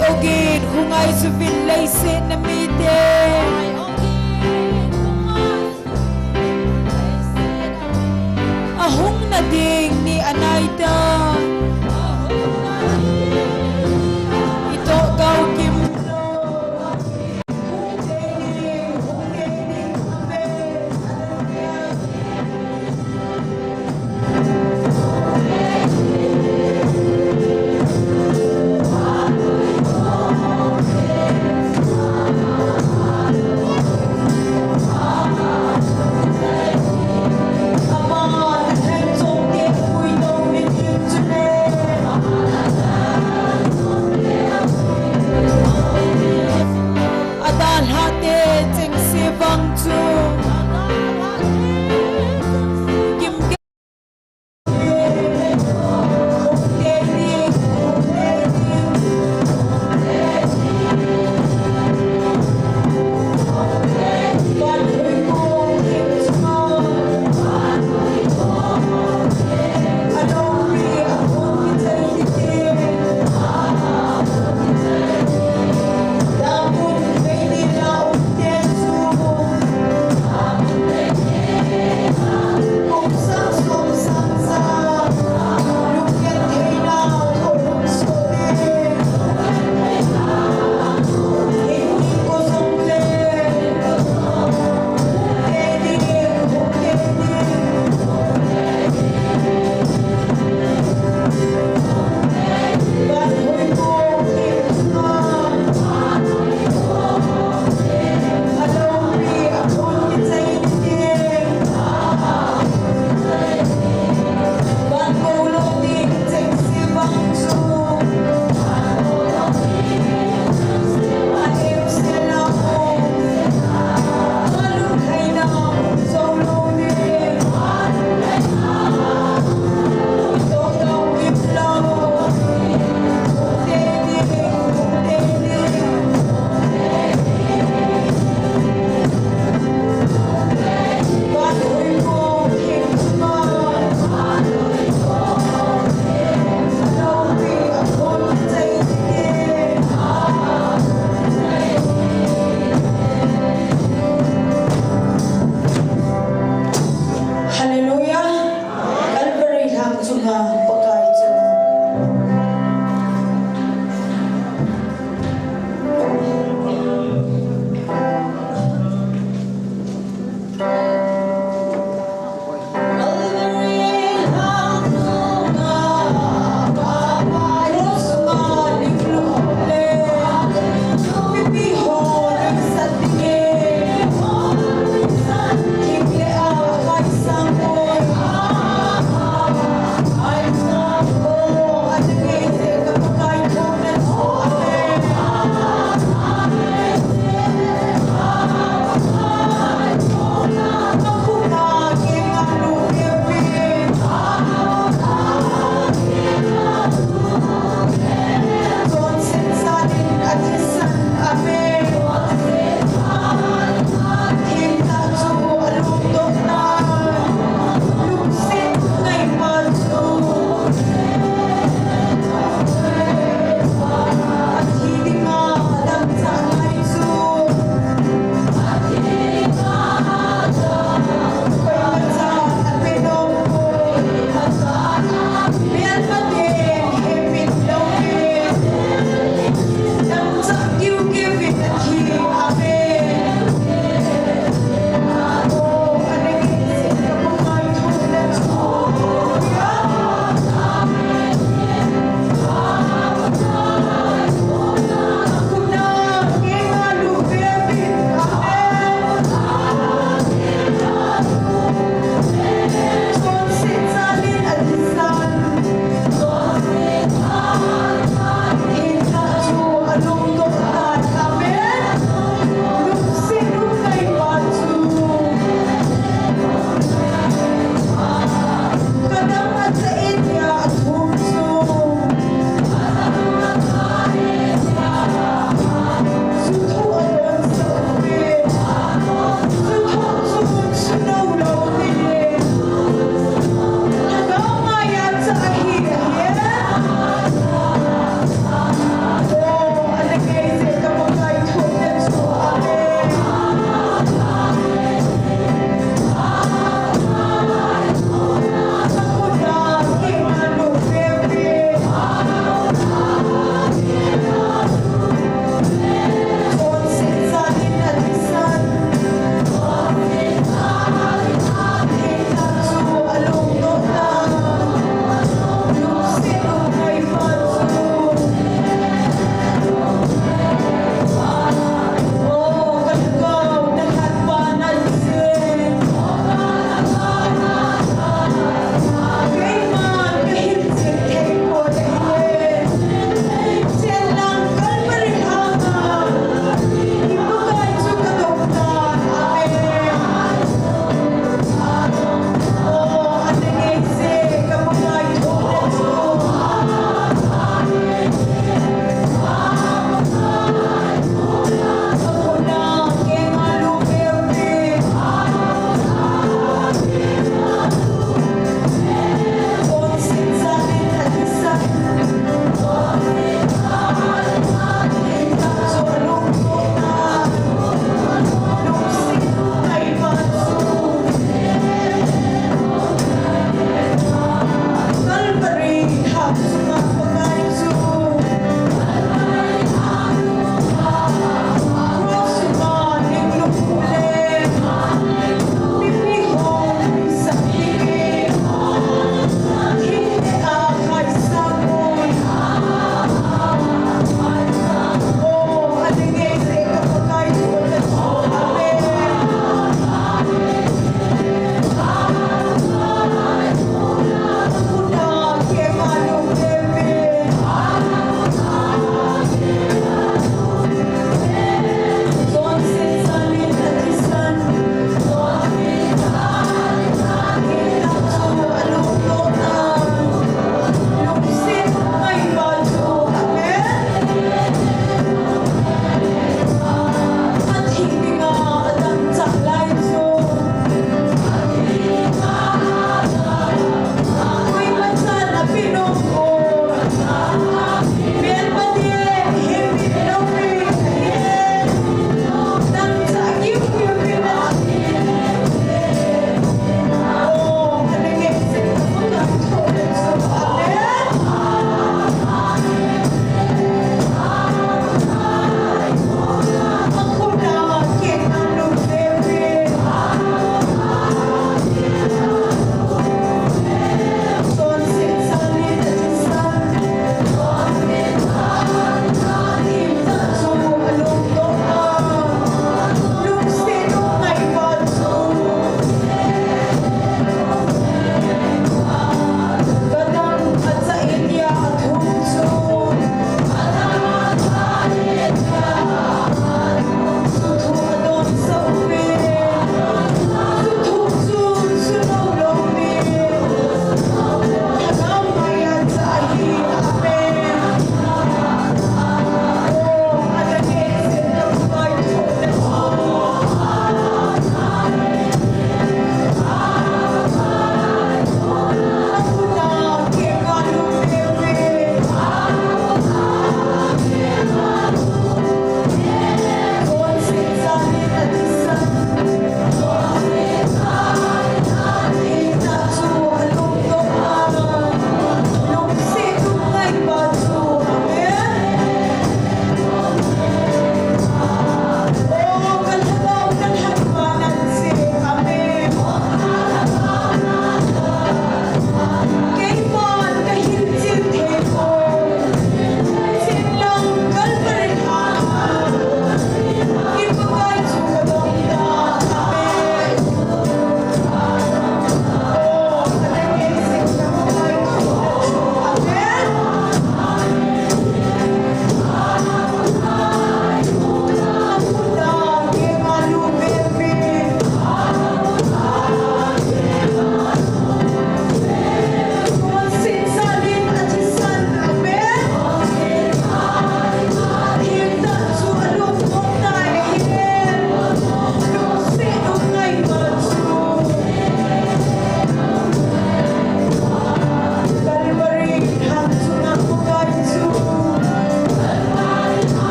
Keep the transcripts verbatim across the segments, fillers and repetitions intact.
Ogin, hung ngaisuvin leiset na mite. Ahung nading ni anaitai. Itoh gao kim.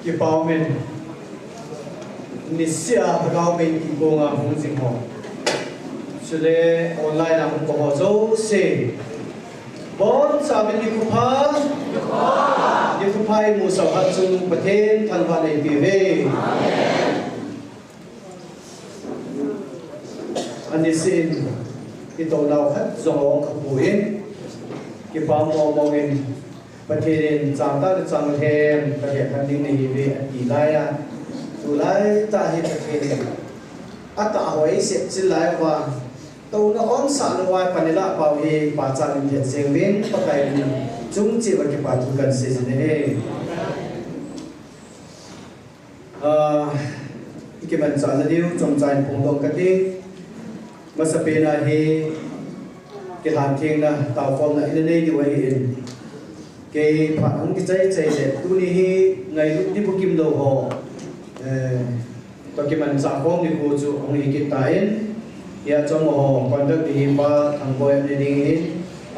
Kipa umin, niseh a Lhagao Theng kikong a hung jing ho, chule online a hung kah ho jouse, boncha uvin nikho pha, nikho pha imusah uva chu Pathen thangvahna ipe uve. Aniseh in, itounau khat jong ahung kha poi, kipa mong mong in, Pathen in chang tah le chang lhem, Pathen khan ding nahi uve ati lai a, tulai tah hi Pathen in atah ho eisep chil lai uva, touna onsah lou a pan ilah pau hi pachat in phet jeng uvin, Pakai min chung cheh uva kipa thu kan sei jin ahi. Ah, i kimanchahna diu chomcha in phongdoh kate. Masapen a hi kilhan thengna, taokhomna ina nei diu ahin, kei phat hung kichai chai le tuni hi ngailut di bukim lou ho, eh, toh kimanchah khom nikho chu hung hi kit tan. Hia chu amaho conduct ding hi Pa Thangboi ana ding ahin,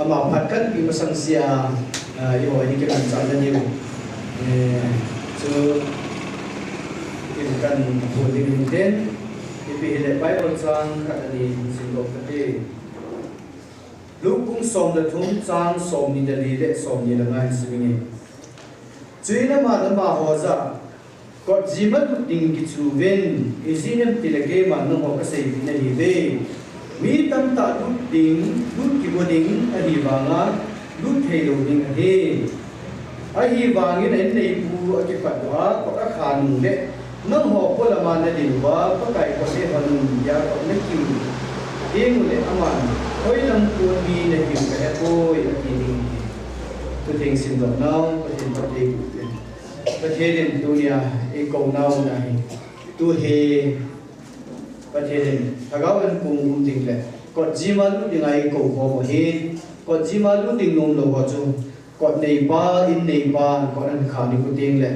ama phat kanpeh masang sea, ah, eiho hi kimanchahna diu, eh, chu in kan phon ding ahin, ipi hile Bible chang khat ani simdoh kate. Luke bung som le thum chang somni le li le somni le nga hin sim inge. Chuin aman amaho jah a, kotjima lut ding kichu uvin, ijeh inem itile keiman nangho kaseipeh nahiuve. Mi tamtah lut ding, lut kigo ding ahi vanga, lut thei lou ding ahi. Ahivangin a inneipu akipatdoh a, kot akha nung le, nangho polam a nadin uva, Pakai kot neihon un, tia kot nakiu ding ule aman, hoilam kon mi nahiu kahepoi, ati ding ahi. Thutheng simdoh nau, Pathen phatthei boh in. Pathen in tunia eikou nau na hi, tu hi Pathen in Lhagao Theng kong um ding le kotjima lut dinga eikou khom u ahin, kotjima lut ding nom lou ho chu, kot neipa, in neipa, kot ahin kha nikho teng le,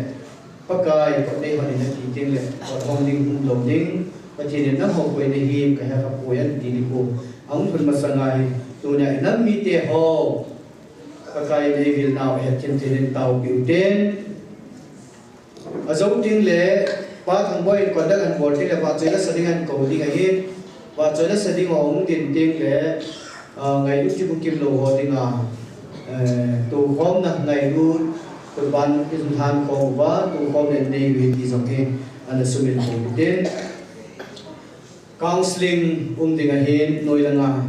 Pakai, kot neihon in ati teng le, kot hong ding hung lou ding, Pathen in nangho koi nahim kahe khapoi ati nikho ahung lhun masang a hi, tunia inam mite ho, Pakai in eivil nau ahet thim thim in taopeh u hite. Ajou teng le, Pa Thangboi in conduct ahin bol teng le, vahchoi lasa ding ahin kou ding ahin, vahchoi lasa ding ho hung din teng le, ah, ngailut di bukim lou ho dinga, eh, toukhomna ngailut, tua ban in lhan khom uva, toukhomna in nei uve ti jong hi, ana sumil khom u hite. Counseling um ding ahin, noi langa.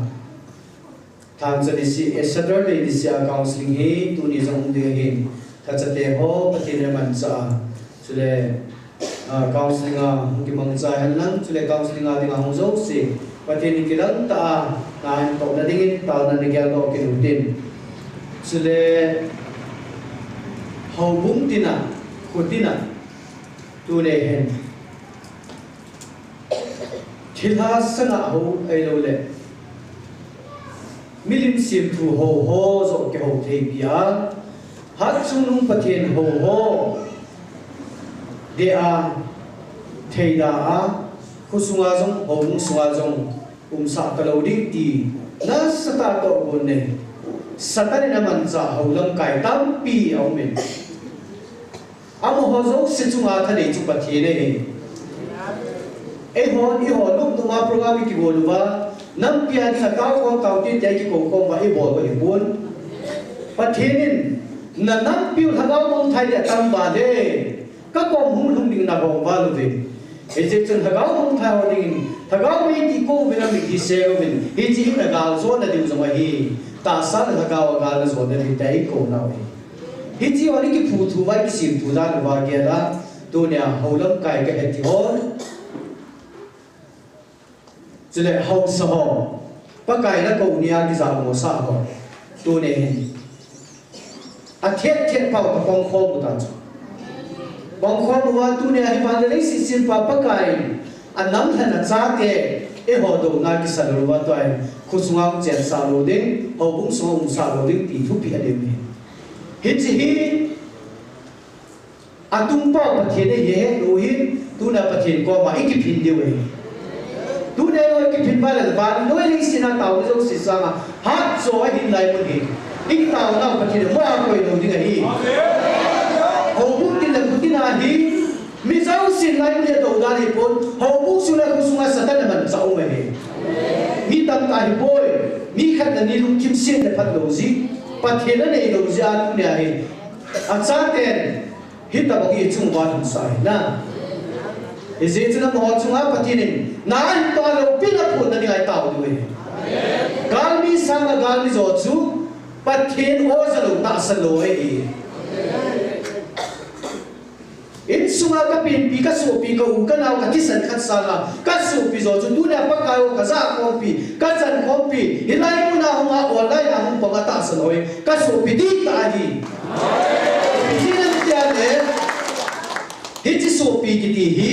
Thangcha niseh, eh, Saturday niseh a counseling hi tuni jong um ding ahin. Thachate ho, Pathen in amanchah a. Chule, ah, counseling a hung kimangcha hen lang, chule counseling a dinga hung jouse, Pathen in kilang tah a na hin tohna dingin, taona nagel doh kit u hitin. Chule, houbung tina, kho tina, tuni hin. Thilha sanga hou ahilou le, milim semthu hou ho joh kihou thei pia, hatchungnung Pathen hou ho, deh a, theida a, khosunga jong, houbung sunga jong, umsah talou ding ti, nasatah a tohgon nei. Satan in amanchah hou lamkai tampi aumin. Amaho jouse chunga thanei chu Pathen ahi. Eihon, eiho nung nunga program ikibol uva, nampi a dinga taokhom taote tia ikikou khom uva ibol u ahipon. Pathen in, na nampiu lhagao mangthah le atam uva le, kakom hung lhung ding nabol uva lou ve. Hijeh chun lhagao mangthah ho dingin, lhagao mei ti kou uvin, amit hi sel uvin, hiche hi nagal jona diu jong ahi. Tahsa le lhagao agal na jona diu tia ikou nau ahi. Hiche ho hi kiphuthu uva, kisemthu dan uva gel a, tunia hou lamkai kahe ti ho. Chule haosa ho, Pakai nakou nia kijam mosah ho, tuni hin. Athet thet pau kapang khom u ta chu. Pang khom uva tunia hi van le leiset sempa Pakai in, anam lhen a chate, eiho douna kisa lou uva tua hi, khosunga chensah lou ding, houbung sunga umsah lou ding ti thupi anei u ahi. Hiche hi, Atung pau Pathen ahi ahet lou hin, tuna Pathen koma ikiphin diu ahi. Tuna ikiphin uva le vannoi leiset a taona jouse sanga, hatjo ahin lai mun hi. Ikitaona u Pathen in mo a koi lou ding ahi. Houbung tin le kho tin a hi, Pathen lai mun hi adou dan ahipon, houbung sung le khosung a Satan amanchah um ahi. Mi tamtah ahipoi, mi khat le ni lungthim setna phat lou jeh, Pathen anei lou jeh a tunia hi achaten hitobang hi ichung uva lhunsah ahi na. Hijeh chun amaho chunga Pathen in na ahin toh loupina aphonna dinga itao diu ahi. Galmi sanga galmi jo chu Pathen oja lou, tahsan lou ahi. Insunga kapenpi, kasopi, ka u, kanao, kathisan khat sanga kasopi jo chu tunia Pakai o kajah khompi, kachan khompi, hilai muna hunga online a hung pang a tahsan ho hi kasopi dihtah ahi. Ipi jeh ham itile, hiche sopi kiti hi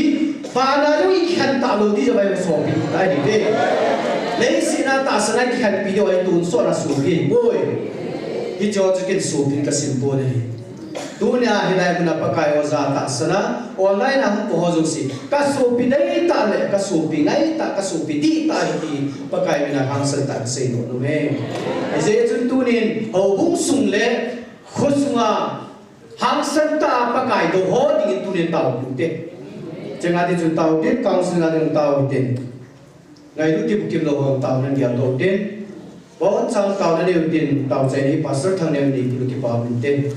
vana jong ikhen talou ding jeh a sopi dihtah ahi ve. Leiset a tahsan a kikhenpi diu ahi, tonsot a sopi ahipoi. Hiche ho chu ken sopi kasim pon ahi. Tunia hilai muna Pakai oja tahsan a, online a hung pang ho jouse kasopi deitah le kasopi ngaitah, kasopi dihtah ahi ti Pakai mina hangsan tah a kasei nom e. Hijeh chun tunin houbung sung le khosunga hangsan tah a Pakai dou ho dingin tunin tao u hite. Chenga ti chun tao u hite, council a ding tao u hite. Ngailut kibu kimlou ho taona nei u hite. Boncha taona nei u hite, taochaina hi Pastor Thangneo in nei diu kipa um inte.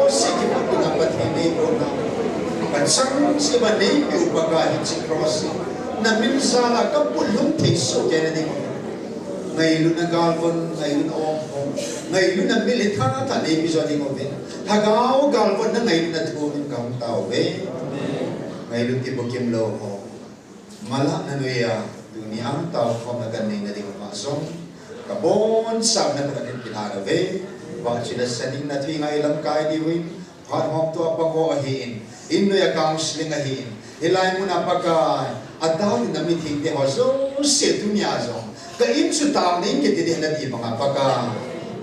Siki puna Pathen nei kona. Kachang siba nei piu Pakai hiche cross. Na min jala kapul lhung thei soh kei na ding. Ngailutna galvon, ngailutna om ho. Ngailutna mil hi tha tha nei pi jo ding uve. Lhagao galvon na ngailutna thu min kahung tao ve. Ngailut tibukim lou ho. Malahna noiya, tuni a taokhomna kanei na ding uva jong. Kabonchauna khat ahin kilha uve. Vahchoi le saninna thu ngai lamkai diuvin. Phat hom tua pang ho ahin. In noiya counseling ahin. Hilai muna Pakai. Ataona mithengte ho jouse tunia jong. Ka in chu taona in kiti ding nati banga Pakai.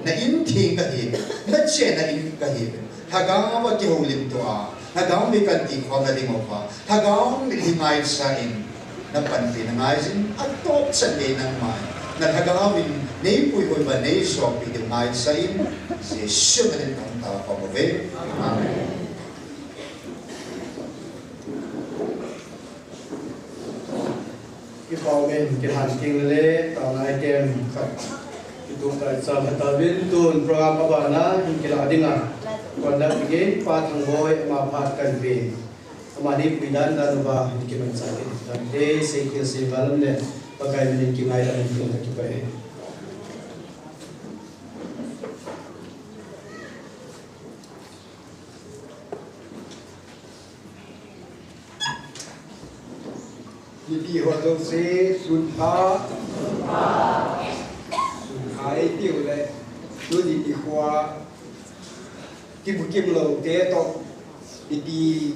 Na in theng kahi. Na chenna in kahi. Lhagao a kihoulimto a. Lhagao mi kan tikhomna ding uva. Lhagao mi hi ngaisah in. Na panpina ngaijin, atop chan gei nangma. Na lhagao min, nei puihoi uva nei sopi diu ngaisah in. Jesu min in kan taokhom uve. Amen. Kipah uvin, kilhan teng le, taona item khat. Kitup tai cha khat uvin, tun program abana, hin kilah dinga. Conduct again, Pa Thangboi, ama phat kan ve. Amani puidan dan uva, hin kimanchah kit. Tante, sei kil sei valam le, Pakai min in kingai dan in kin ka kipah e. Mipi ho jouse, sun pha. Sun pha eipiu le, tuni nikho a, kibukim lou te toh, mipi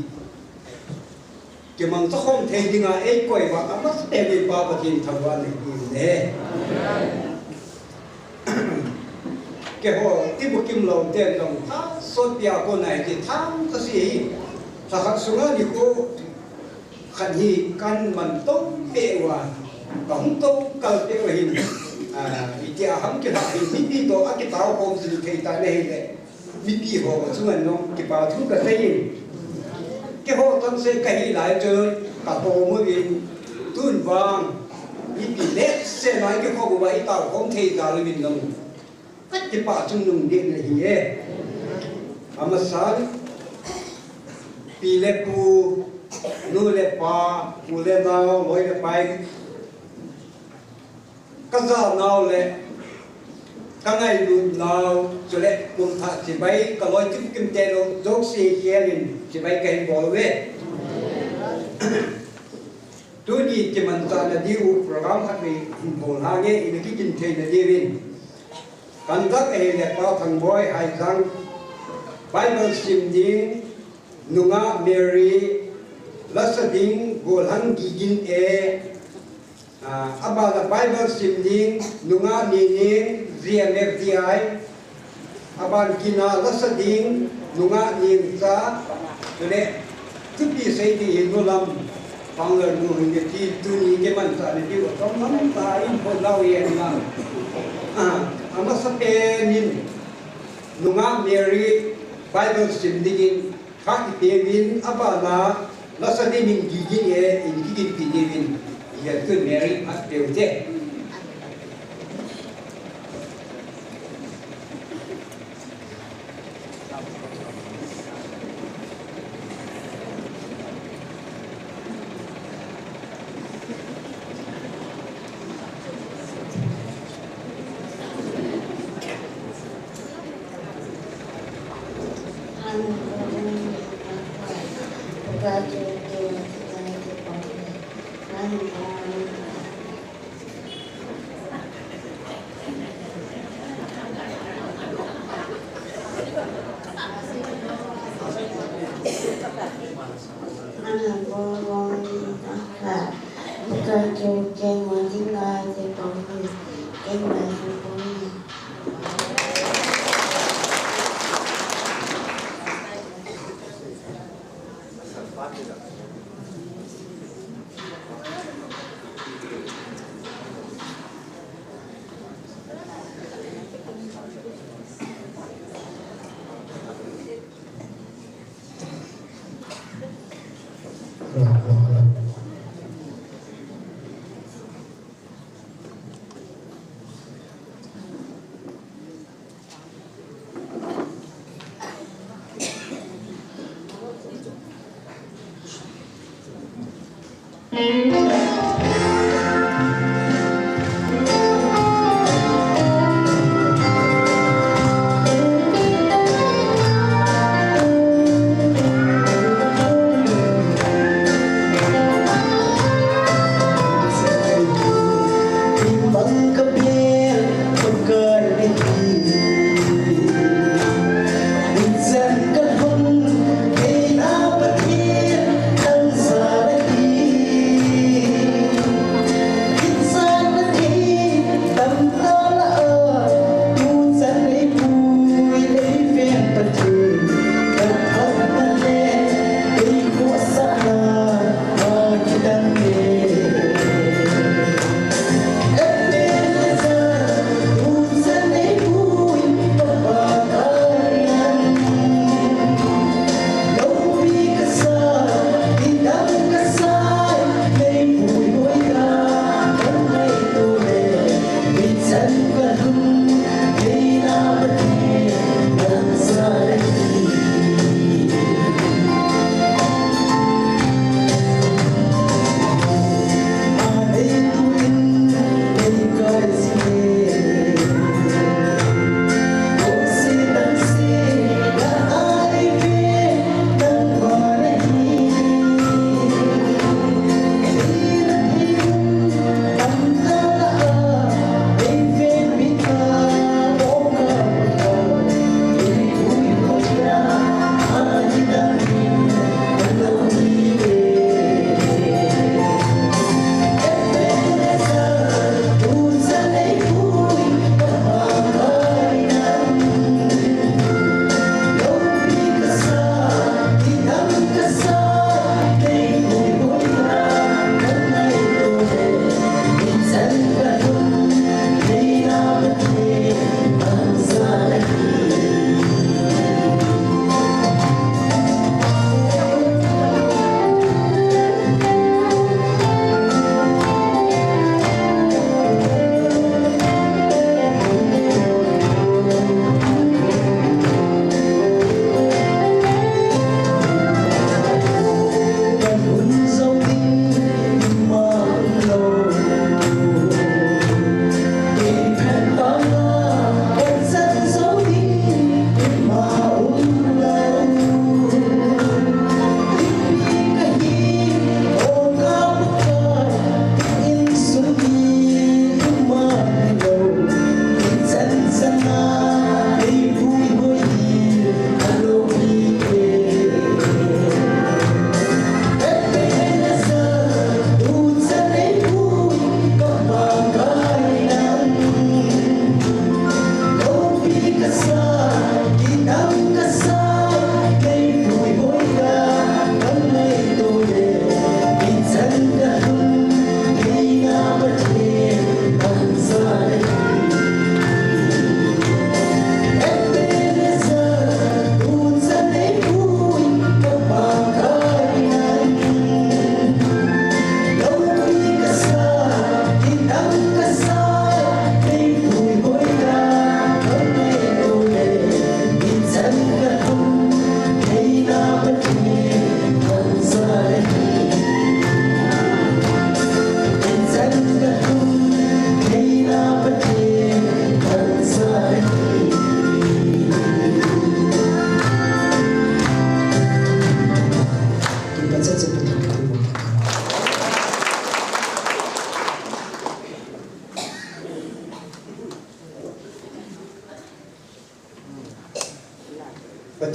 kimangcha khom thei dinga eikoi uva, amasapen in Pa Pathen thangvahna nei ding ahi. Keiho, kibukim lou ten jong, tha sotpi a kona hiti thangkhat hi, lha khat sunga nikho khat hi kaman tou peh uva, kahung tou kal peh uva hin, ah, hitia ham kilha hin, mipi toh akitao khom jing thei ta le hile. Mipi ho chunga jong kipa thu kasei in. Keiho chonset kahi lai chun kakhom uvin, tun vang mipi letsahna keiho uva itao khom thei ta louvin jong kakipah chungnung ding ahi e. Amasan, pi le pu, nu le pa, u le nao, loi le pai, kajanau le kangailutnau, chule kum thah chibai, kaloi Kibukim te lou, jouse khel in chibai kahin bol uve. Tuni kimanchahna diu program khat vei hin bol hange, ina kikin theina diuvin. Conduct ahile Pa Thangboi Haijang, Bible sim ding, Nungah Mary, lasa ding, Golhang Gigin e, Ah, abana Bible sim ding, Nungah Nining, G M F D I. Aban kina lasa ding, Nungah Ningcha, chule, thupi sei ding hi nulam, Pangler nu hin ti tuni kimanchahna diu, atom lam ta in pho lau yen na. Ah, amasapen in, Nungah Mary, Bible sim dingin, Khat ipeuvin, abana, lasa ding in Gigin e, in Gigin pi diuvin, ijat tun Mary phat peu te.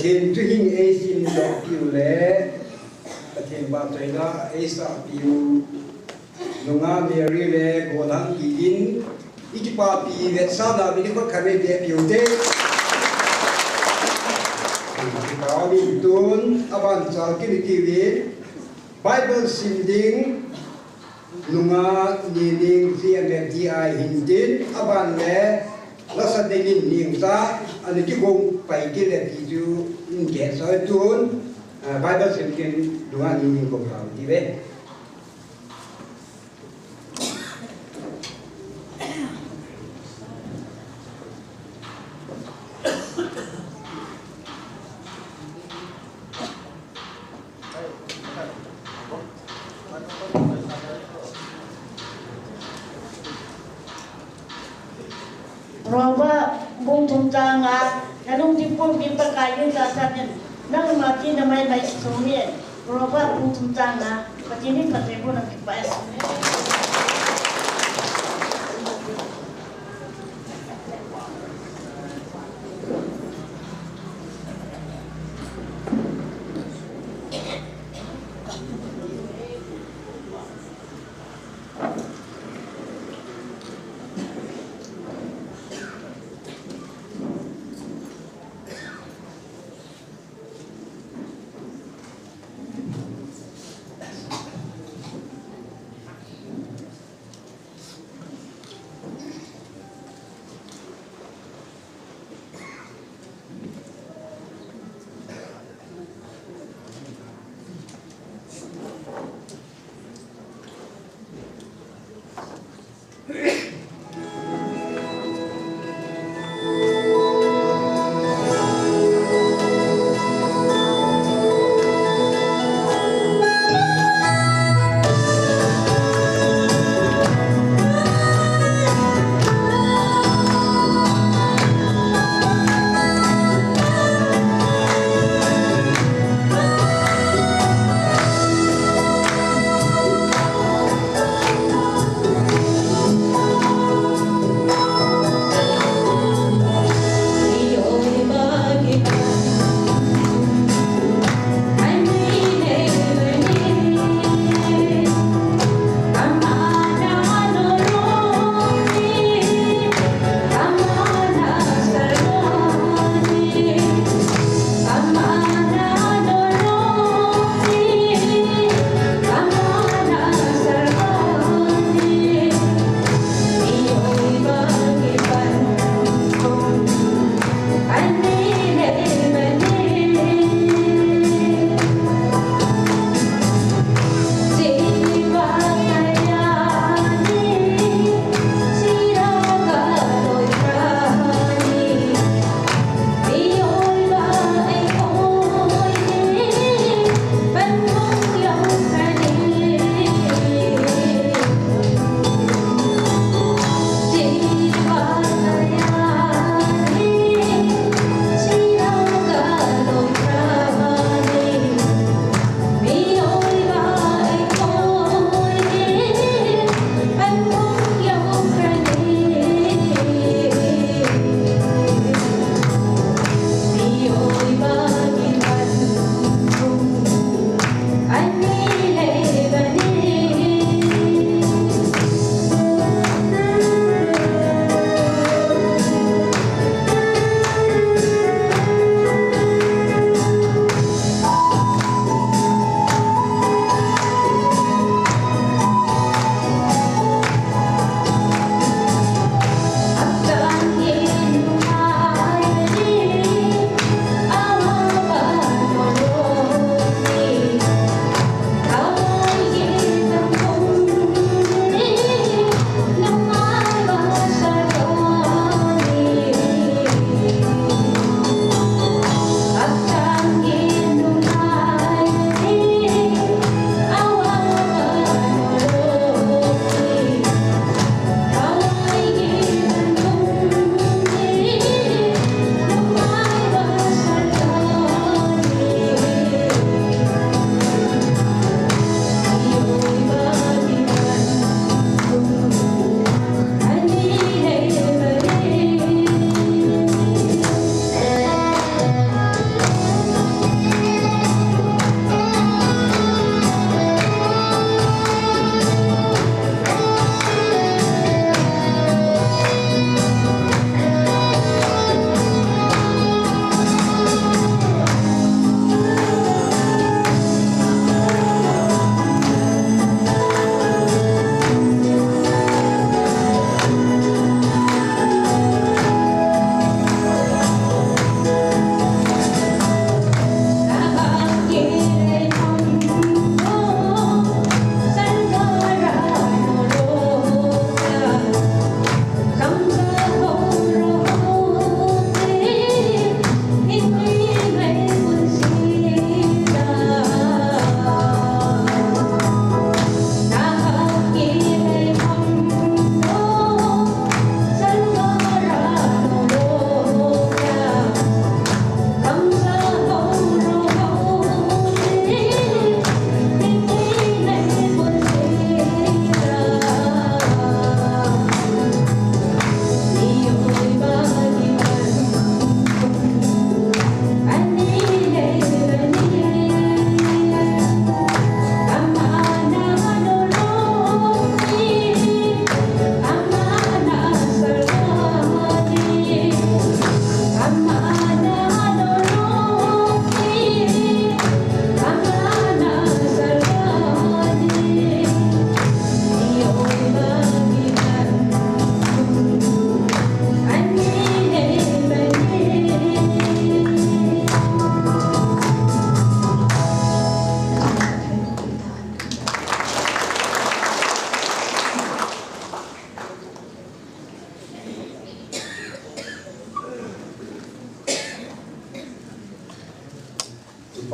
Pathen thuhing eisimdoh piu le Pathen vahchoina eisah piu nungah Mary le Golhang Pi in ikipapi vetsahna min nikhat khat vei beh piu te. Ikipa mi tun aban chal kini kiu in Bible sim ding nungah Nining G M F D I hin tin aban le lasa dingin ningcha ana kigong pai kit le ti chu in kehsah tun, ah, Bible sim ding nungah Nining kong kau ti ve. Proverb bung thum chang nga, nalungthim pumpi Pakai in tahsan in, nangma thina maimai sumil. Proverb bung thum chang nga, Pathen in phatthei boh nang kipah e.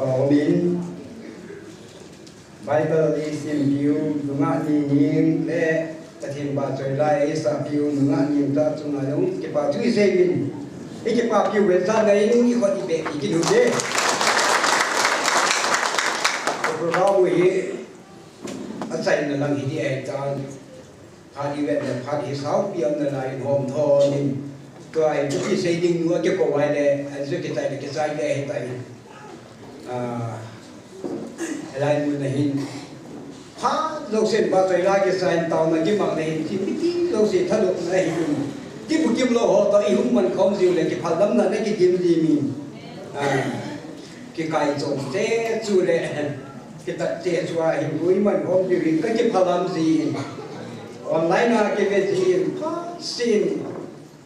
Amen. Bible i simpiu nungah ni ning le Pathen vahchoi lai i sapiu nungah ning ta chunga jong kipa thu i sei in. I kipapiu ve sa na in i khut i beh i kinu de. Program hi achaina lang hi di ai ta. Phat i vet le phat hi saupi um nalai in hom thon in. Tua hi thupi sei ding nu a kikou vai le, an chu kichai le kichai le hi ta in. Ah, hilai mun a hin. Phat jouse in vahchoi lai kisa in taona kimang le hin, ti miti jouse thalupna hi um. Ti bukim lou ho toh i hung man khom jiu le kiphalamna na kidim ji mi. Ah, kikai chom te chu le. Kitat te chu a hin, i man khom jiu hin, ka kiphalam ji in. Online a kive ji in, phat sin,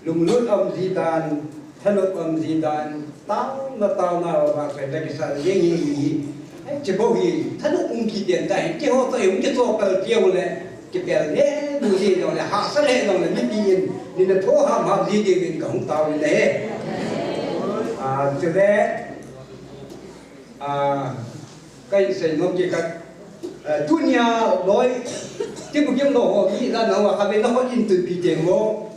lunglut um ji dan, thanup um ji dan, taona, taona, vahchoi ta kisa jeng hi, hi, hi. Ai, chi bou hi, thanup um kit den ta hi, keiho toh hi, hung kichopel keu le, kipel ne, nu ji jong le, hahsa le jong le, mipi in, ni na tho ham ham ji ding in, ka hung tao in le. Ah, chu le, Ah, ka in sei nom kit khat. Ah, tunia loi, ti bukim lou ho, mi la na wa kha ve na ho in tun pi te mo.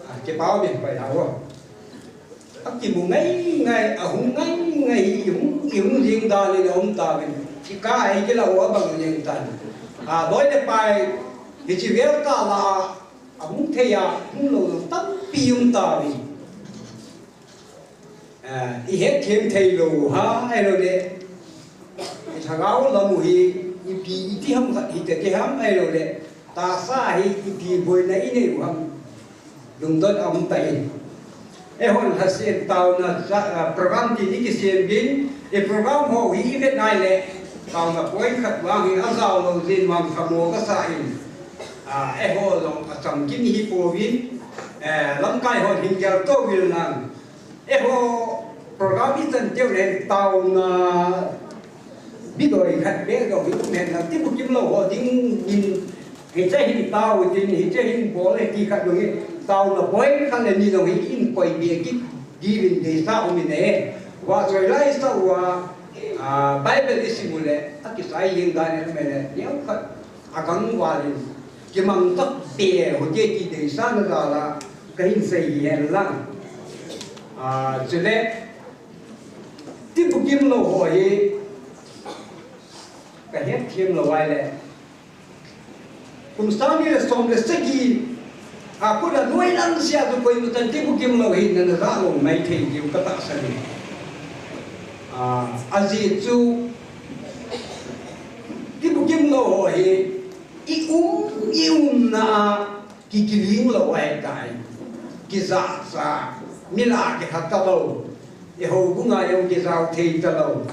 Ah, ke pao me pai la wo. A kimu ngai ngai, a hung ngai ngai, i hung, i hung jing dan in a um ta ve. Ki ka ai ki la wa bang jing tan. Ah, loi le pai, hichi vel ka la, a hung thei a, hung lou lou tampi um ta ve. Ah, i hetthem thei lou ham, ahilou le. I lhagao lam u hi, ipi, iti ham khat hita te ham, ahilou le. Tahsa hi, ipi boina i nei u ham. Lungdon a um ta in. Eihon lhasen taona, ah, program tin i kisem uvin, i program ho hi i vet nai le. Taona point khat vang hi a jao lou jin vang kha mo ka sa in. Ah, eiho jong a chamkim hi pouvin, eh, lamkai hon hin gel to vil nan. Eiho program i chan teu le taona bidoi khat beh jong hi um hen lang, ti bukim lou ho ding in, hiche hin tao tin, hiche hin bol e ti khat jong hi, taona point khat le ni jong hi in koi beh kit diuvin deisah um in e. Vahchoi lai sa uva, ah, Bible i sim u le, a kisai jeng dan in um e le, neo khat a gang val in, kimang tak beh u te ti deisah na jal a, ka hin sei hi hen lang. Ah, chule, ti bukim lou ho hi, ka hetthem lou vai le. Kum sang ni le som le sagi, a kut a nuai lang sia tu koi mutan ti bukim lou hi, na na ja lou mai thei diu ka tahsan e. Ah, ajeh chu, ti bukim lou ho hi, i um, i umna a, ki, kiling lou ahi tai. Kijahcha, mi lah a kikha ta lou. I houbung a jong kijao thei ta lou.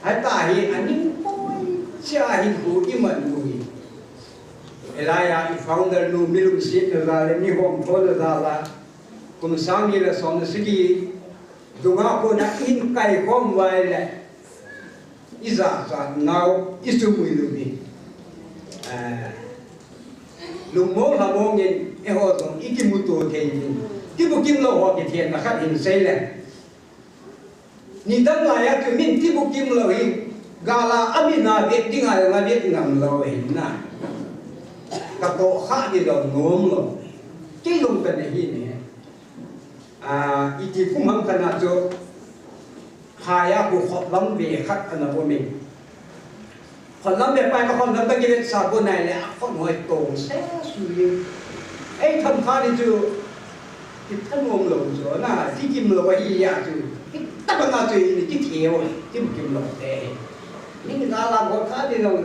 Ahi ta hi, a ning poi chia hin khu i man u hi. Hilai a i founder nu mi lungsetna jal le, mi hom thona jal a. Kum sang ni le som le sagi, dunga kona i hin kai khom vai le. I jachat nau, i sumui lou hi. Eh, lungmong lhamong in, eiho jong, i kimuto thei in. Ti bukim lou ho kithenna khat hin sei le. Nidang lai a chu min ti bukim lou hi. Gal a, a min a vet ding a, a vet ngam lou hi na. Ka toh kha di lou, nom lou. Kei lung ka na hi ne. Ah, iti kum ham khat na chu, phai a khu khotlam ve khat ana um in. Khotlam ve pai ka khotlam ka kivet sa ko nai le, a khot hoi tong se su li. Ei tham kha ni chu, ki thanom lou chu, na, ti kim lou ahi ya chu. Ki ta ba na chu, ni ki theu, ti kim lou te. Ni na la bo kha di lou.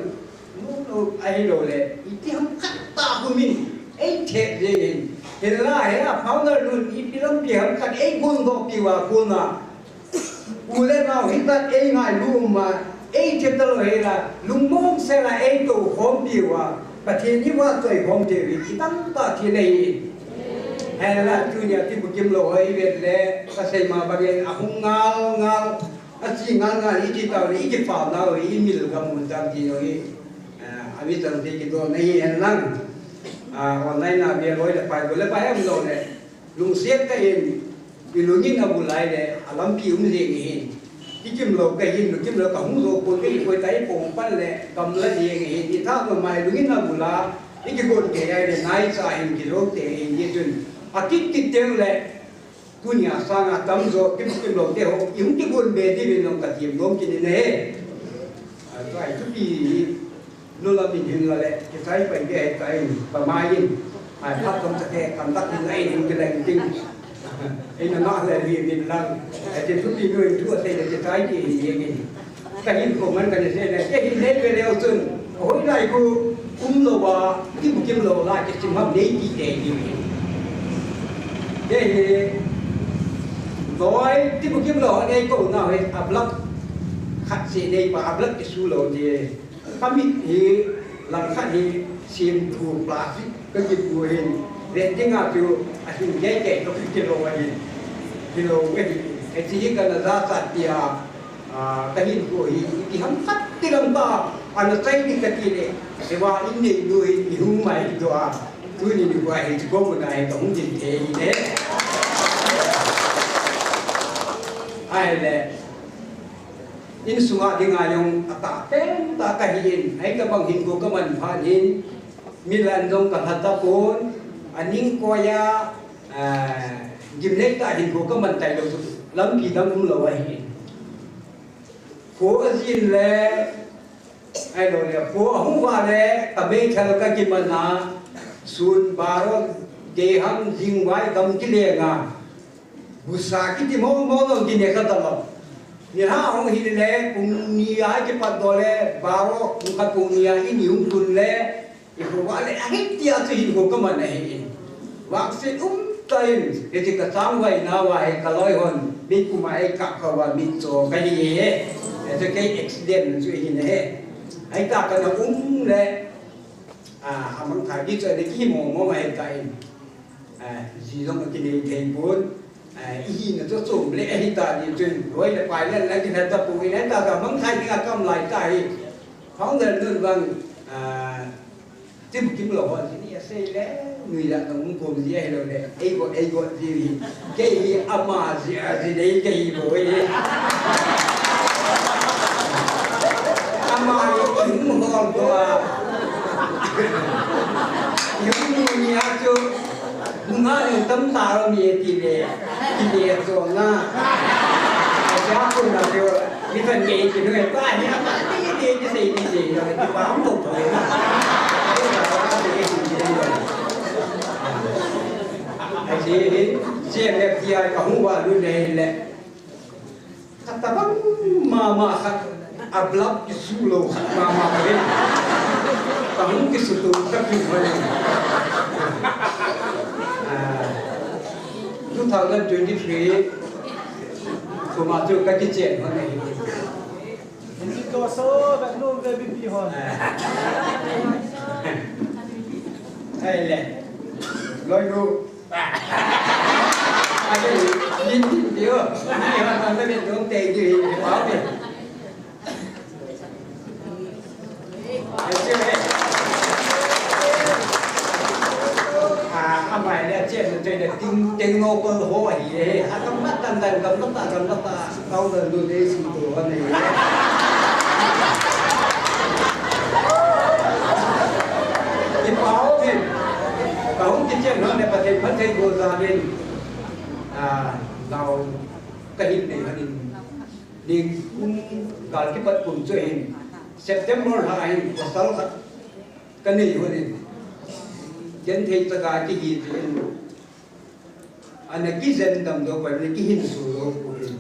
Mu, mu, ahilou le, iti ham khat ta hu min, ei thep jeng in. Hinla, he a founder nun, ipi lampi ham khat, ei gun doh pi uva kona. U le nao hi ta ei ngailu um a, ei thep ta lou hi la, lungmong sel a ei tou khom pi uva, Pathen i vahchoi khom thei u hi, i tamtah thil ahi. Hinla, tunia ti bukim lou hoi vet le, ka sei ma bang in, a hung ngal ngal, a chi ngal ngal, i ti tau le, i ti pau nau, i mil gam mun dam ti lou hi. Ah, a mi tang te kidon na hi hen lang. Ah, online a mi loi le pai, loi le pai em lo le. Lungsiat ka in. Ilungin abul lai le, alampi um jeng ahin. Kikim lou kahin, lungkim lou kahung jou pon, kei koi tai pon pan le, gamla jeng ahin. Itha ma mai lungin abul a, ikigon te ai le, naicha hin kijou te ahin, hichun. Akit kit teng le, tunia sanga tamjo, kim kim lou te ho, ihung kigon be diuvin long katim nom kit in ahi. Atua hi thupi hi, nula min hin la le, kisai pai ke ahi tai, pamai in. Ai, phat kam sa ke, kam tak hin la in, hin ke la in ting. Ei na na le, mi min lang. Ai, te thupi nu in thu asei le, kisai ke hi ye ke. Kahin ko man kani sei le, ke hin nei ve le o chun. Hoilai khu, um lou va, kibu kim lou la, kisim ham nei ti te ni. Ke hi, loi, kibu kim lou, nei ko na he, a block. Khat se nei pa, a block kisu lou ni. Kamit hi, langkhat hi, sim thu plastic, kakipu hin, ven ding a chu, ahin gei gei, kakilou ahin. Hilou ahin. Hiche hi kana jachat tia, ah, kahin ko hi, iti ham khat ti lam ta, ana chai ding kati le. Hiva in nei nu hi, ihung mai doh a. Tuni nikho hi, chu ko mu na hi, kahung din thei hi le. Ahile. Insunga dinga jong atah pen tah kahin, ahi tabang hinkho kaman phat in, milan jong kalha tapon, aning koi a, ah, gimnei tah hinkho kaman tailou chu, lampi dang umlou ahin. Kho ajin le, ahilou le, kho ahung vah le, kameithal kakiman a, sun baro, deham jingvai dam kileng a, Busa kiti mo mo lo kine kha ta lo. Nilhah hung hi le, pung ni a kipat doh le, baro, pung khat pung ni a ini hung tun le, ikho va le, ahi tia chu hinkho kaman ahi in. Vaccine um ta in, hiche kachangvai nauva hi kaloi hon, mi puma eikap kha uva mitcho kahi e. Hiche kei accident chu hi ne. Ahi ta kana um le, ah, amang thai kicho le kihi mo mo ahi ta in. Ah, ji jong akinei thei pon. Ah, ihina chu chom le ahi ta ni chun, loi le pai le la kinei ta pon, ahi ta ka mangthai ding a kam lai ta hi. Founder nun vang, ah, tim kim lou ho ji ni asei le, nui la ka mung kom ji ahilou le, eigot, eigot ji hi. Kei hi ama ji a ji nei kei hi bou hi. Ama hi ihung hol doh a. Ihung nui ni a chu. Nunga ni tam ta lo mi ti le, ti le zo na. Aja kun na jo, mi tan ke ki nu ta ni a ta ti ti ti sei ti sei lo ti pa mo to le na. Aji ni, je le ti a ka hu wa lu le le. Katabang mama khat, a blood kisu lou khat mama khat. Kahung kisu tu khat ki hoi. Ah, two thousand twenty-three, kuma chu kakichen hon ahi. Ni to so, ba no ve bi bi hon. Ah. Hai le. Loi nu. Ahi, yin tin tiu. Ni ha na na ben dong te tiu hi, hi pa pe. Ahi, ahi. Ah, amai le chen na chen na ting, ting no ko ho hi, eh. Ah, kam na tan tan, kam na ta, kam na ta. Kau dan du dei sum tu hon nei. Kipah um in. Kahung kichen hon le Pathen phatthei boh jal in. Ah, nao kahin nei hon in. Nikum gal kipat kum chu hin. September lha hin pasal khat kanei hon in. Genthei taka kihi chu in. Ana kijen dam lou, ana kihinso lou poi.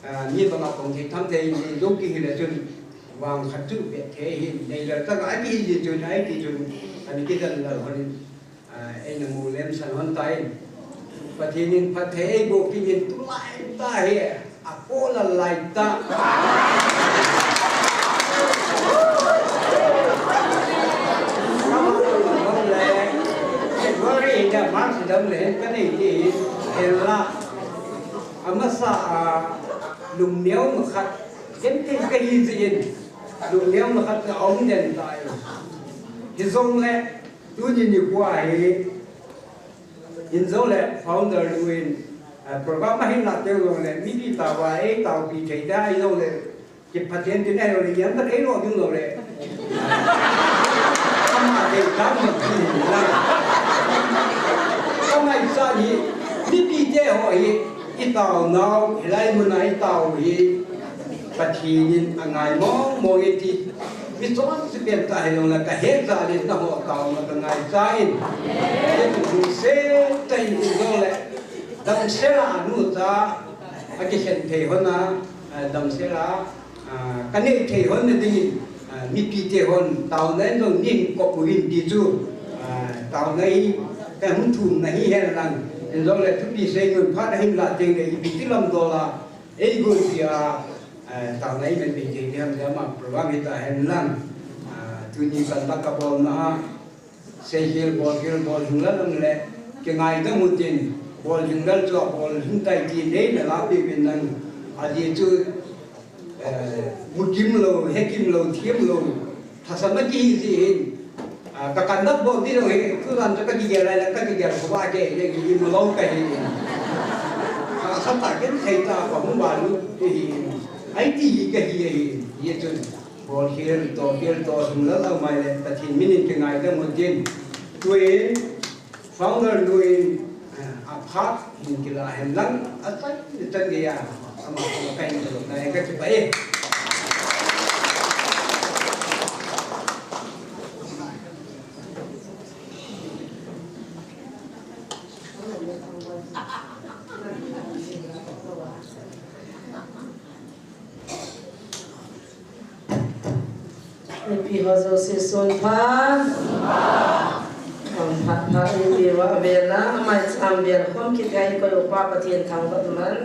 Ah, mi banga pong thei tham thei ni lou kihi le chun vang khat chu be thei hin, nei le taka kihi le chun, ai ti chun, ana kijen lou hon in, ah, eina mu lem san hon tai. Pathen in phatthei eiboh kit in tulai ta hi. Apo lalai ta. February da March dam le kanei ti hela. Amasa a lungneo khat genthei kahi jin. Lungneo khat ka um den tai. Hijongle tuni nikho hi Hin jongle founder nu in, eh, program ahin la teng jongle, mipi taova ei taopi thei ta, ei jongle, kiphaten tin ei jongle, yam ta ei lo ding jongle. Ama te dam ma ti la. Ama i sa ni, mipi te ho hi, i taonau, hilai muna i tao hi, Pathen in angai mong mong e ti. Mi chonse pen ta hilou le ka het jal in nangho taona ka ngaichan. Hiti chun tah in ti jongle. Damsel a nu cha akikhen thei hon a, eh, damsel a, ah, kanei thei hon na dingin, ah, mipi te hon taona in jong nei kop uvin ti chu, ah, taona hi ka hung thum na hi hen lang. Ti jongle thupi sei nun phat ahin la teng le ipi ti lam dol a. Ei gonpi a, eh, taona i men bei thei ding ham tia ma program hita hen lang. Ah, tuni kan la ka bolna a, seikhel bolkhel bol hung lal ang le, kingaidam u tin, bol hung lal chu a bol hung tai ti nei na la pi uvin lang. Ajeh chu, eh, mu kim lou, he kim lou, thiam lou, Thasam na kihi ji hin. Ah, ka kan nak bol ti lo hi, tu dan chu ka kigel lai la, ka kigel ko ba ke, le ki mu lo ka hi. Ah, sa ta ken thei ta ka hung ba lu ti hi. Ai ti hi ka hi hi. Ye chun. Bol khel to, khel to, hung la la mai le, Pathen min in kingaidam u tin. Tuin, Founder nu in, eh, aphat hin kila hen lang, achai ni chan gei a, ama, ama ka hin lo na, ka kipah e. Mipi ho jouse sun pha. Am phat pha mipi ho avel a, amai cham vel khom kit a ikoi upa Pathen thangvah man.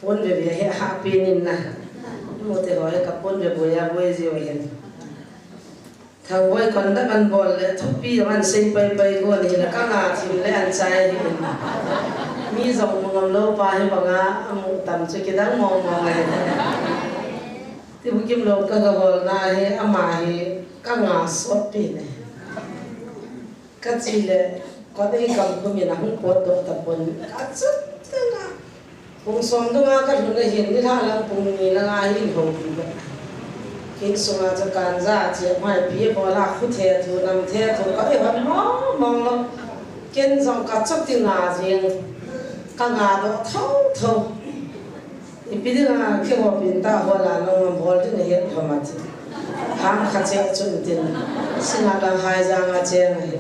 Pon ve ve he ha pen in na. Mote ho he ka pon ve boi a boi jiu hin. Thangvah kon da kan bol le, thupi man sei pai pai go ni la ka nga thim le an chai hi. Mi jong mu ngam lou pa hi banga, amu tam chu kidang mong mong le. Tibukim lou ka ga bol na hi, ama hi ka nga sot pi ne. Ka chi le, ko dei kam kum in a hung pot doh ta pon, ka chut ta na. Pung som dunga ka lhun ahin, nilhah lang pung ni langa hin houpi beh. Insunga chu kanja cheh mai pi bol a khu thethu, nam thethu, ka ihon mong mong lou. Ken jong ka chok ti nga jing, ka nga doh tho tho. Ipi dinga kihoupi ta ho la nang bol ding ahi lhom ati. Ham kha cheh chun tin, singa lang hai janga cheng ahi.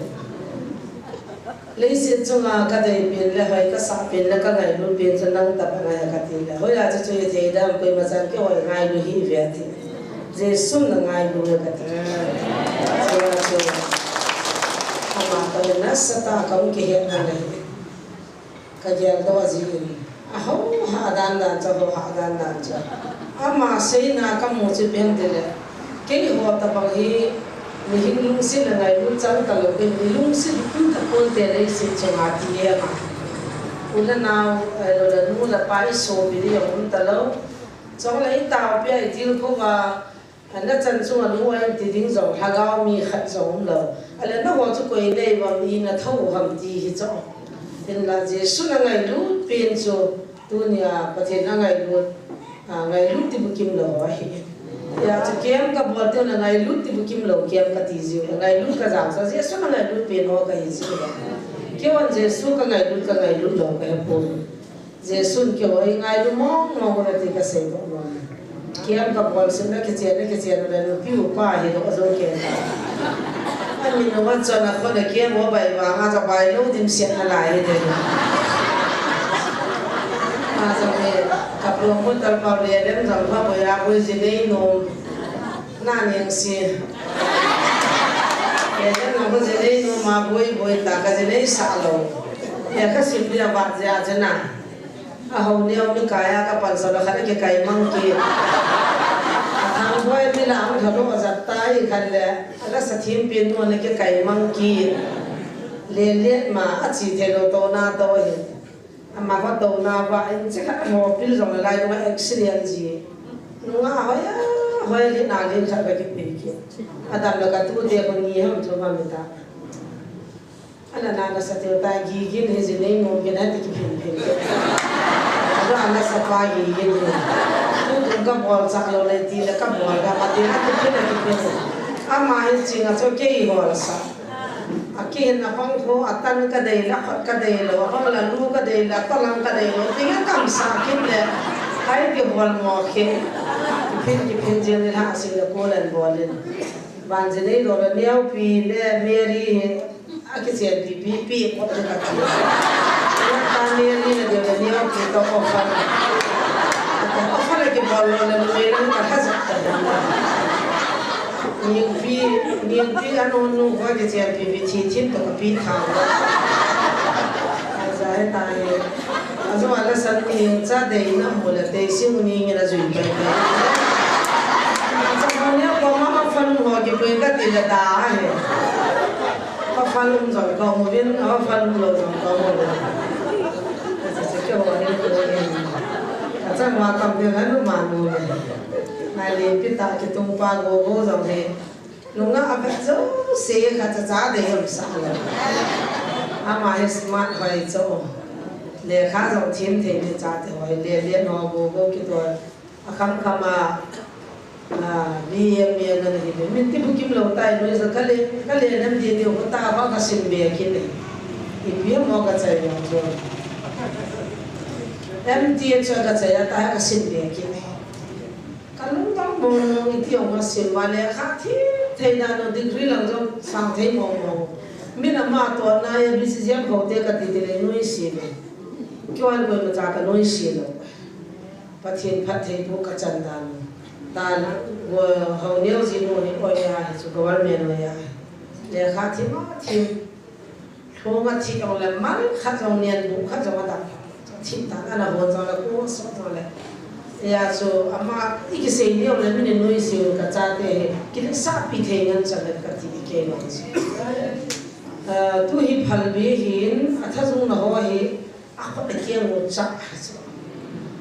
Leiset chunga ka dei pen le hoi ka sah pen le ka ngailut pen chu nang tah banga hi ka ti le. Hoiya chu chu i thei dam, koima chan kihoi ngailu hih ve ati. Jesu na ngailu ve ka ti. Chua chu ama ka nasatah a ka hung kihet na le. Ka geldoh jin. Aho ha dan dan chu, ho ha dan dan chu. Ama seina ka mu chu ipi ham tile, keiho tabang hi mihing lungset le ngailut chang talou, mi lungset um tapon te leiset chunga ti e ama. U le nao, eh, lou le nu le pa i sopi ding jong um talou. Chule i taopi a i tilkhou va, Ana chan chunga lunga in ti ding jong, lhagao mi khat jong um lou. Ahile nangho chu koi nei uvam, ina tho u ham ti hi chu. Hinla Jesu na ngailut pen chu, tunia Pathen a ngailut, a, ngailut ti bukim lou ahi. Hia chu camp ka bol teng le ngailut ti bukim lou camp ka ti jiu. Ngailut ka jao sa Jesu na ngailut pen ho ka hi jiu. Keihon Jesu ka ngailut, ka ngailut lou ka he pon. Jesun keiho eingailu mong mong uve ti kasei doh nom. Camp kabol sung a kichen a kichen a le nupi upa hi doh jou kei ta. Amin uva chun akhon a camp ho bai vang a kabai lou dimset nalai hi de. Ajong hi kapromoter pa le lem jong pha boi a boi ji nei nom. Na ning si. Kei jong nang ko ji nei nom a boi boi ta ka ji nei sah lou. Kei kasim dia vat jia chena. Aho neo mi kaya kapan sa la khat a kikai mang kit. Athang boi mi la ang thalo ajat tai khat le. Ala sa thim pin nu na kikai mang kit. Le le ma achi thei lou to na to hi. Ama va to na va in che khat mo pil jong lai ma accident ji. Nunga hoi a, Hoi, lin a lin khat ka kiphin kit. Adam le ka tute ko ni ham chu ma mi ta. Ana na na sa teu ta, gigin hi ji nei nom gin ha ti kiphin phin. Ajo ana sa pa gigin hi. Tu tu ka bol chak lou le ti le ka bol ga ma ti na kiphin a kiphin. Ama hi ching a chu kei bol sa. A kihin a pang kho, a tan ka dei la, khot ka dei lou, a hol a lu ka dei la, tolang ka dei lou, ti nga kam sa kit le. Ai ti bol mo khe. Kiphin kiphin jeng ni ha si le ko len bol in. Ban ji nei lou le neo pi le Mary hi. A kichen pi pi pi ko te ka ti. Nga ta Mary le deu le neo pi to ko fa. Ko fa le ki bol lou le Mary ka ha sa. Ningpi, ningpi a nu nu ko kichen pi pi thi thin to ka pi tha. Aja he ta he. Ajo ala san ni cha dei na mu le te si mu ni ngi na jui pai pai. Aja mu ni ko ma ma fan ho ki pai ka ti le da he. Ko fan um jong ko mu vin, ko fan um lou jong ko mu vin. Aja se ke ho ni ko ni. Aja ma kam de na nu ma nu le. Ngai le pi ta ki tung pa go go jong he. Nunga a vet jouse kha cha cha dei ham sa lo. Ama hi smart hoi chu. Lekha jong thim thei ni chate hoi le le no go go kitoh. A kham kham a, a, B M, B M na hi be. Min ti bukim lou tai noi sa ka le, ka le nam di di ko ta ba ka sim be kit e. Ipi mo ka chai jong chu. M T H ka chai a ta ka sim be kit e. Ka lungdong mong mong iti ong a sim va le kha thi thei na no degree lang jong sang thei mong mong. Min ama to na ya B C G M ho te ka ti ti le noi si le. Kyo an koi ma cha ka noi si lo. Pathen phat thei pu ka chan dan. Dan wo ho neo ji no ni oi ya hi chu government oi ya. Le kha thi ma thi. Thong a thi jong le mal khat jong nian bu khat jong a dam. Thim tan ana hon jong le ko so jong le. Ya chu ama i kisei ni jong le min noi si ka chate he. Ki le sa pi thei ngan chan le ka ti ke lo. Eh, tu hi phal bi hin a tha jung na ho hi a khot a kiang u cha hi chu.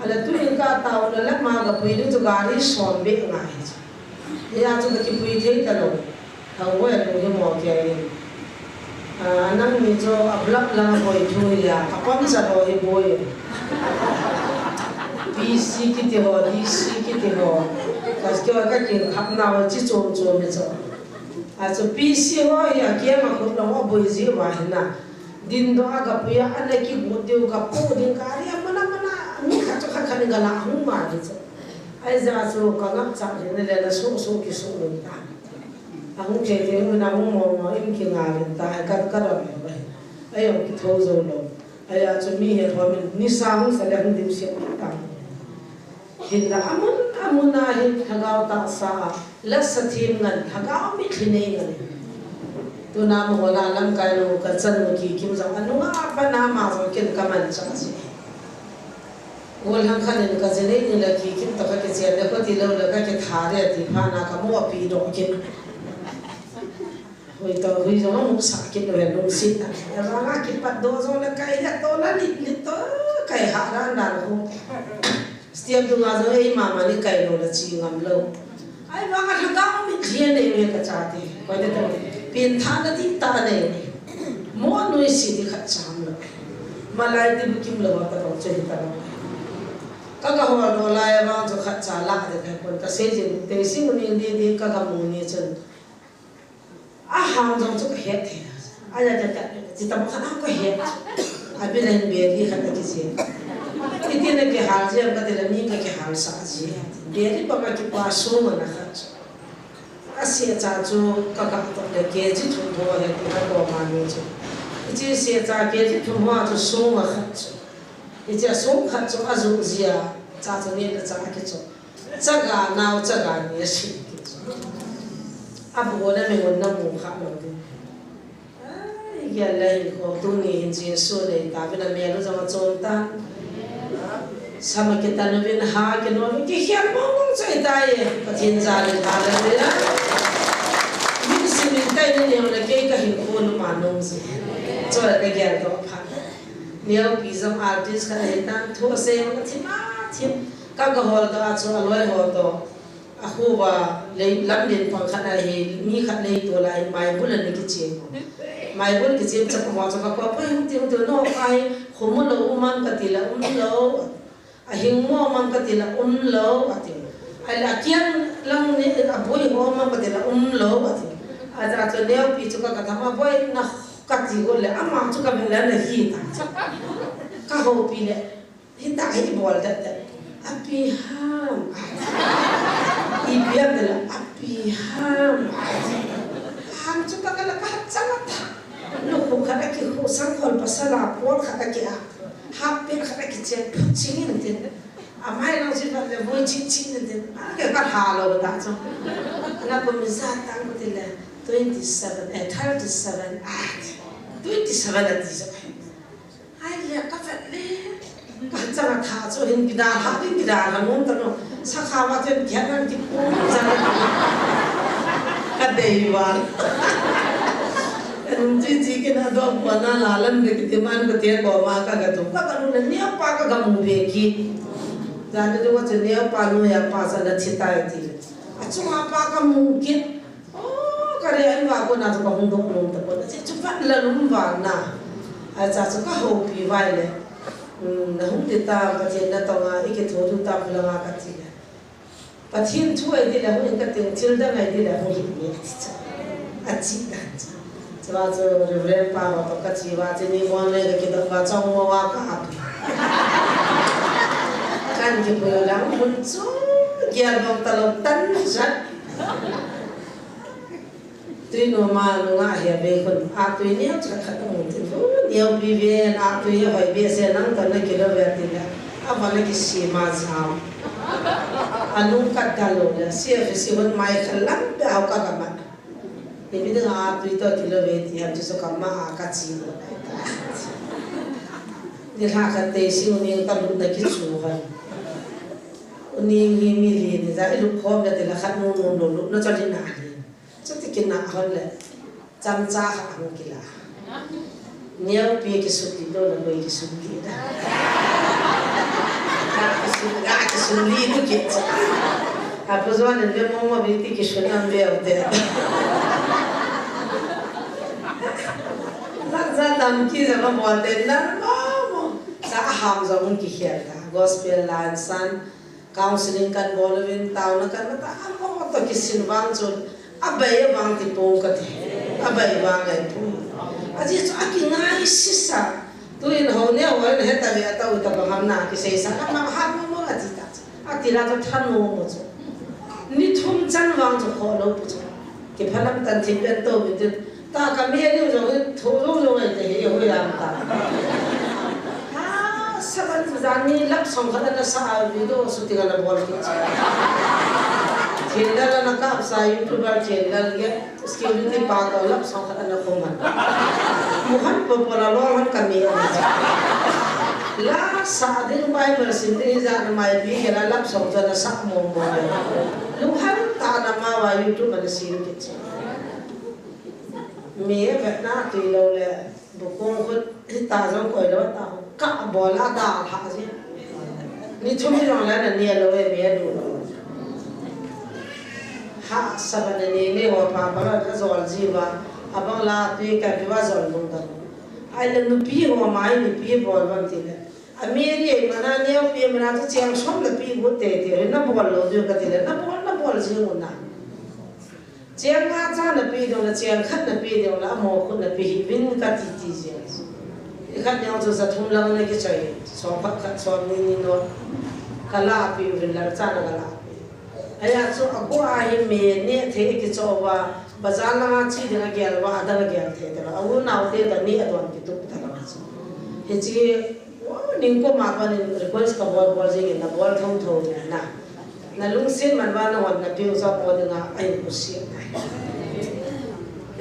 Ala tu in ka tao le la ma ga pui du chu gari som be ngai hi chu. Ya chu ka kipui thei ta lo. Thangvah a lung hi mo kei in. Ah, nangni chu a block lang a boi thu hi a, a pon sa lo hi boi. P C kiti ho, D C kiti ho. Ka kyo ka kin khap na ho chi chom chom hi chu. A chu P C ho hi a kiang a khup lo a boi ji wa hi na. Din do a ka pui a, a le ki bu diu ka pu ding ka ri a mana mana. Mi kha chu kha kha ni ka la hung ma hi chu. Ai ja chu ka ngap cha hi ne le na su su ki su lo ta. Ahung thei thei hung in ahung mo mo in kinga vin ta, ka, ka dam lou ahi. Ai jong kitho jou lou. Ahi a chu mi het ho min, nisa hung sa le hung dim siam ta. Hinla amun, amun a hin lhagao tahsa a, la sa thim ngan, lhagao mitlhi nei ngan. Tuna mo la lamkai lou ka chan mo ki kim jong, anunga pa na ma jong ken ka man cha ji. Gollhang khat in ka ji nei ni la ki kim to ka kichen le ko ti lou la ka kitha re ti pha na ka mo pi do kit. Hui to hui jong mu sa kit lou lungset na. Ya vang a kipat do jong la kai ya to la lit lit to kai ha ran ran ho. Step dunga jong ei mama ni kai lou la chi ngam lou. Ai vang a lhagao mitlhi nei ve ka chate. Koi te to. Pin tha na ti ta nei. Mo noi si ti khat cham lou. Malai ti bukim lou ta bang che ta lou. Ka ka hol no lai a vang chu khat cha la de thei pon ka sei jin te si mu ni di di ka ka mu ni chun. A hang jong chu ka het thei na. A ya ta ta chi tam khat a ka het. A bi len be di khat a ki si. Iti na ki hal ji am ka ti la mi ka ki hal sa ji. Be di pa ka ki pa su ma na khat. A si a cha chu ka ka to le K G thum ho he ti ka ko ma ni chu. Ichi si a cha K G thum ho chu su ma khat chu. Hiche a sung khat chu a ju jia, cha chu ni le cha a ki chu. Chaga nao chaga ni a si ki chu. A bu na mi ngun na mu kha lo di. Ai, ya le hin ko tu ni hin Jesu nei ta, vin a mel u jong a chom ta. Sama ki tan vin ha ki no ki khian mong mong choi ta ye. Pathen ja le hallelujah. Min si min tai ni le kei ka hin ko nu ma nong si. Choi ka gel to pha. Neo pi jong artist khat ahi tan, thu asei jong athim athim. Ka ga hol to a chu aloi ho to. A Kuva lei lam len pang khat ahi, mi khat lei to lai, Maibul ani kichen. Maibul kichen chapa ho chu ka ko, "Oi, hung ti, hung ti, no, kai, khomu lou, um am ka ti la, um lou. A hing mo am ka ti la, um lou," ati. Ai la kiang lang ni, a boi ho am ka ti la, um lou, ati. A ja chu neo pi chu ka ka thama boi na ka ti go le, ama chu ka bela na hi ta. Ka ho pi le. Hita hi bol da da. Api ham. Ipi ham da la. Api ham. Ham chu ka ka la ka chang ta. Lukhu khat a kikhu, sangkhol pasal a pol khat a ki a. Half pant khat a kichen, ching in tin. Amai lang chu vat le voi ching ching in tin. A ke ka ha lo ta chu. Na ko mi za tang ko ti le. Twenty seven, eh, thirty seven. Ah, twenty seven ati chu. Ai, ya ka vet le. Ka chang a tha chu hin kidal ha, hin kidal ha nom ta no. Sakha va chen kian nan ki pum za. Ka dei va. Kan chi chi kina do ko na la lan de ki man ko te ko ma ka ga tu. Ka ka lu na ni pa ka ga mu be ki. Za de do wa chen ni pa nu ya pa sa na chi tai ti. A chu ma pa ka mu ki. Oh, ka re an va ko na chu ka hung dok nom ta ko na. Chu chu vat la lum va na. A cha chu ka ho pi vai le. Hmm, na hung ti ta, Pathen na tong a, i ki tho tu ta, pula nga ka ti le. Pathen thu ai ti le, hung in ka ting, thil dang ai ti le, hung hi ni a ti cha. A chi dan cha. Chu va chu Reverend pa va to ka chi va, chi ni mo le ka ki dok va chong mo va ka ap. Kan ki pu lang hun chu, gial bong ta lo tan cha. Tui nu ma nu nga hia be khun a tui neo cha khat mu tin bu neo pi ve a tui hoi be se nang ta na kilo ve ti la. A va na ki si ma sa. A nu ka ta lo la si a fe si hun mai kha lam pe au ka ka ma. Ni bi ding a tui to kilo ve ti ham chu so ka ma a ka chi lo. Ni la ka te si u ni ka lu na ki chu ha. U ni ngi mi li ni za i lu khom na ti la khat nu nu lu lu na cha li na li. Chuti kina hon le, chamcha khat hung kila. Neo pi kisut ti lo na koi kisut ti da. Ga kisut, ga kisut li tu ki. A pu zuan in ve mo mo bi ti kisut nam ve o te. Za, za dam ki za ma mo te na mo mo. Za ham za mun ki hial ta. Gospel la insan. Counseling kan bol uvin, taona kan na ta, a mo to kisin vang chun, a bai vang ti pong ka ti, a bai vang ai pong. A ji chu a ki ngai sisa, tu in ho ne ho ne he ta ve a ta u ta bang ham na ki sei sa, a ma ha mo mo a ti ta, a ti la to than mo mo chu. Ni thum chan vang chu kho lo pu chu. Ki phalam tan thim pen to uvin tin, Ta ka mi ni jong, tho jong jong ai te hi, hui lam ta. Ha, saban jan ni lap song khat na sa video shooting na bol ki. Thil la na kap sa YouTuber thil la ge security pa ko lap song khat na ko man. Muhan po po la lo han ka mi. La sa ding Bible sim ding ja na mai bi ge la lap song ja na sa mo mo. Lu han ta na ma wa YouTube na sim ki. Mi vetna tui lo le, bukung khut, hita jong koi lo ta, ka bol a da lha ji. Ni thum ni jong le na ni lo e, mi a du lo. Ha, sa ba na ni ni ho pa pa la ka jol ji ba, a bang la tui ka pi ba jol lung da. Ai le nupi ho mai nupi bol ban ti le. A mi ri ai mana neo pi mana tu chiang som la pi bu te te, na bol lo du ka ti le, na bol, na bol ji u na. Chiang nga cha na pi dong la, chiang khat na pi dong la, amo khut na pi hi vin ka ti ti jeng. I khat neo chu sa thum lang na ki choi, som khat khat som ni ni no. Ka la pi vin la cha na ka la pi. Aya chu a ko a hi me ne the ki cho wa, bazar la chi ding a gel wa, a dang a gel the ta la. A u nau te ka ni a don ki tup ta la chu. Hi chi Wow, ning ko ma pa nin request ka bol bol jing in na bol thong thong in na. Na lungset man ba na wan na piu sa po ding a ai ko si.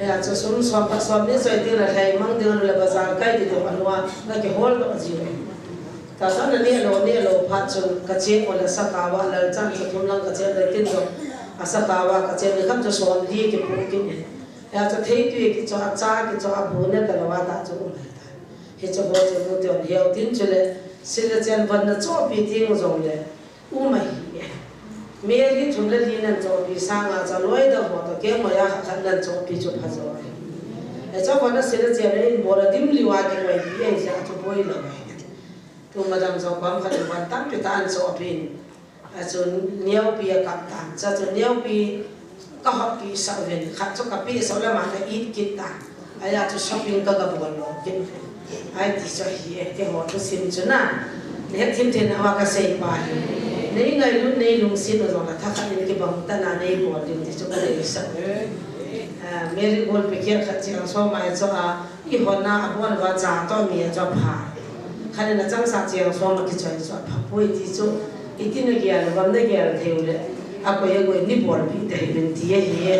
Ya, chu sum som pa som ni soi ding la thai mang ding la bazar kai di to anwa na ki hol do ji. Ta sa na ni lo ni lo pha chun ka che ko la sa ka wa la chan chu thum lang ka che le tin do. A sa ka wa ka che ni kham chu som di ki pu ki. Ya, chu thei tu ki chu a cha ki chu a bu ne ta la wa ta chu um. Hiche ho chu nu te hon hiau tin chule, sila chen vanna chopi ting jong le, um ahi. Mary thum le li nan chohpi sanga chu aloidan ho toh kengoi a khat khat nan chohpi chu phajo. Hiche kona sila chena in bol a dim liu a kingaipi ahi jeh a chu boi lou ahi. Tu madam jong kom khat in von tampi tah ahin chohpi in. Achu neopi akap tan. Chuchu neopi kahotpi sah uvin. Khat chu kapeh sah le ama ka it kit tan. Ahia chu shopping ka, kabol lou kit. Ahi ti chu ahi e, keiho thusim chu na. Nahet thim thei nauva kasei pa hi. Nei ngailut, nei lungset u jong le thakhat in kibang tah a nei bol ding ti chu kadeisah. Ah, Mary Gold packet khat cheng som ahi chu a, ihon a, abon uva cha toh mi a chu apha. Khat in achangseh cheng som a kichoi chu apha poi ti chu. Iti nagel uvem, nagel thei u le. Akoi akoi in nei bolpeh tahih uvin ti ahi e.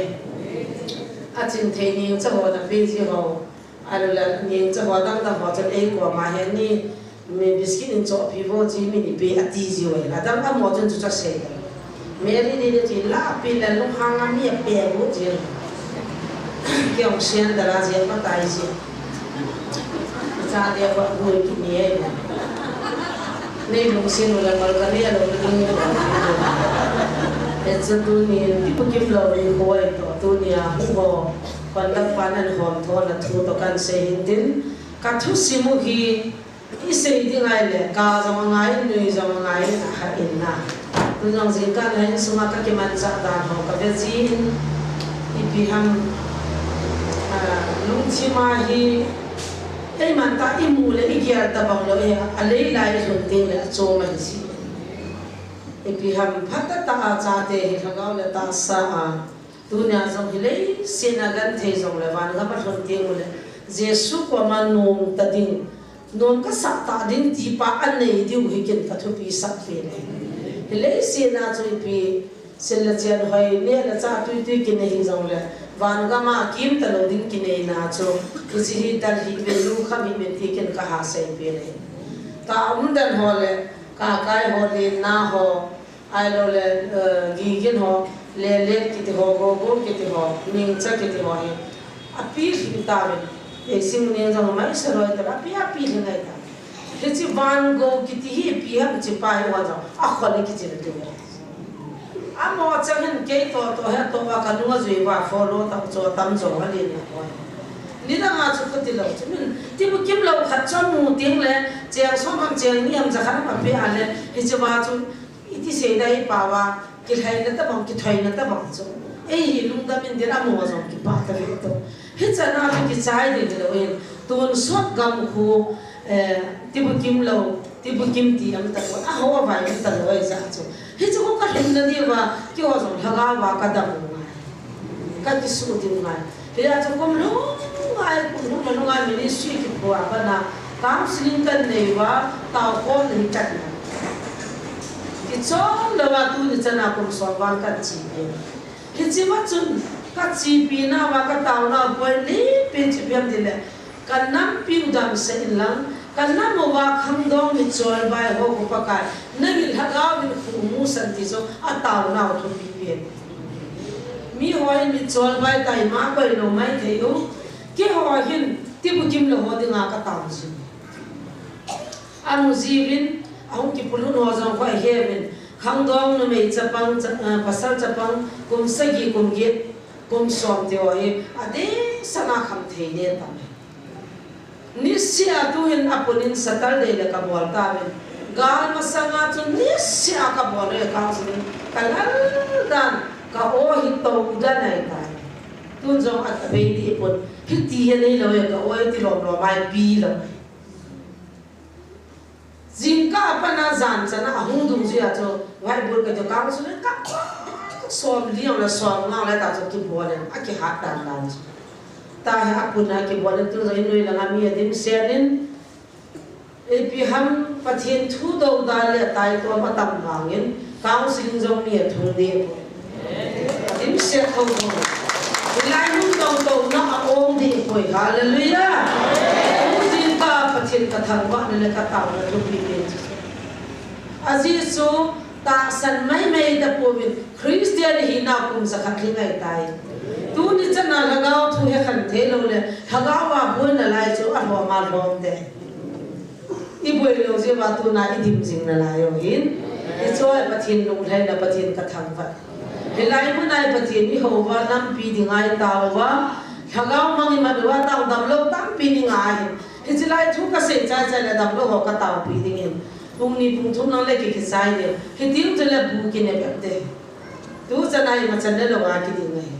Achin thei nengcha ho, napeh ji ho. Ahilou le nengcha ho dang dang ho chun eikoma hin ni, mi biscuit in chohpi vo chi mi ni pe ati ji uve. Adang amaho chun chuchu asei. Mary ni le chi la pi le lunghang a mi ape vo chi. Kei hung sian dala ji matai ji. Chate va bui kini e. Nei lungset u le mal ka nei a lou le lung. Hiche tuni, Tipu Kimlou in boi toh tunia, hu ho. Conductor pan ahin hom thona thu toh kahin sei hin tin, ka thusim u hi isei ding ahile, ka jong angai, nui jong angai, ahah in na. Tun jong jingkah a insunga kakimanchah dan ho kave jin, ipi ham, ah, lungthim a hi, eiman tah imu le igel tabang lou, eh, alei lai ilhun teng le achom ahi ji. Ipi ham phatah tah a chate hi lhagao le tahsa a, tunia jong hi leiset a genthei jongle vangam a lhun teng ule, Jesu koma nom ta ding, nom kasah ta ding ti pa anei diu hi ken ka thupi sah pen e. Hi leiset a chu ipi sil le chen hoi, neh le chah tui tui kinei hi jongle, vangam a kim talou ding kineina chu, hiche hi dal hih uvin, lungkham hih uvin ti ken kaha sei pen e. Ka umdan ho le, ka kai ho, lenna ho, ahilou le, eh, gigin ho, lele kiti ho, gogo kiti ho, nengcha kiti ho hi apilhing tauvin. Eising neng jong maisa loi tah a api, apilhing ngai ta. Hiche van gou kiti hi ipi ham hiche pa hi uva jong akhol e kichi le tu. Amaho chang hin kei toh toh hi atoh uva kalung ajui uva follow tah chu atam jong alen na hoi. Nidang a chu kati lou chu min, Tipu Kimlou khat chu amu teng le, cheng som ham cheng ni ham jakhat ham ape a le, hiche uva chu iti sei ding, hi pa uva kilhaina tabang, kithoina tabang chu. Ei hi lungdam in ding, amaho jong kipah tave toh. Hichan a chu kichai ding hilou in, tonsot gam khu, eh, Tipu Kimlou, Tipu Kim ti aum talou, aho avai aum talou ahi jeh chu. Hiche khu kalhunna diuva, keiho jong lhagao a kadam u ngai. Kakisuh diu ngai. Hia chu kum lhung ngai, kum lhung lhung ngai ministry kiphu a pat a counseling kanei uva, taokhomna hi kanei. Kichon louva tuni chan a kum som val kache e. Hiche uva chun kachepi nauva, kataonau point lipi chu ipi ham tile, ka nampiu damsah inlang, ka nam uva khangdong mi cholvai ho khu Pakai, nangin lhagao in khu musan ti chu ataonau thupi pen. Miho hin mi cholvai tai ma koi lou maithei u. Keiho hin Tipu Kimlou ho dinga katao jin. Amu jiuvin, ahung kipulhun ho jong khu aheuvin. Khangdong numei chapang, cha-, ah, pasal chapang, kum sagi, kum get, kum som ti ho hi, adeh sanga khamthei nei tam e. Niseh a tuhin apun in Saturday le kabol tauvin. Gal masanga chu niseh a kabol e, counseling kalal dan, ka o hi tou dan ahitai. Tun jong abei dih pon. Hiti hi neilou e, ka o hi ti lom lom a ipi lou. Jingkah a pat a jan chan a ahung dungjuia chu whiteboard kati, counseling ka som li jong le som nga le tah chu kibol in, akihat dan dan chu. Tahi apun a kibol in, tun jong inui langa mi adimset in, ipi ham Pathen thu dou dan le ataitom atam vangin, counseling jong mi athung deh poi. Adimset thotho. Hilai mun toutouna a-ong deh poi. Hallelujah. Tujingkah Pathen kathangvahna le kataona thupi pen chu. Ajeh chu tahsan maimai tapouvin Christian hinau kum jakhat lhing ahitai. Tuni chan a lhagao thu hekhen theilou le lhagao a boina lai chu alhom alhom te. Iboi lou jeh uva tuna idim jing nalai u hin. Hiche a Pathen lunglhaina Pathen kathangvah. Hilai mun a Pathen ihouva, lampi dinga itao uva, lhagao mang imat uva, tao damlou tampi dinga ahi. Hiche lai thu kasei chaichai le damlou ho kataopi ding ahi. Pung ni pung thum lang le ki, kichai ding. Hiteng chule bu kine bep ding. Tuchan a imachan le lou a kiding ahi.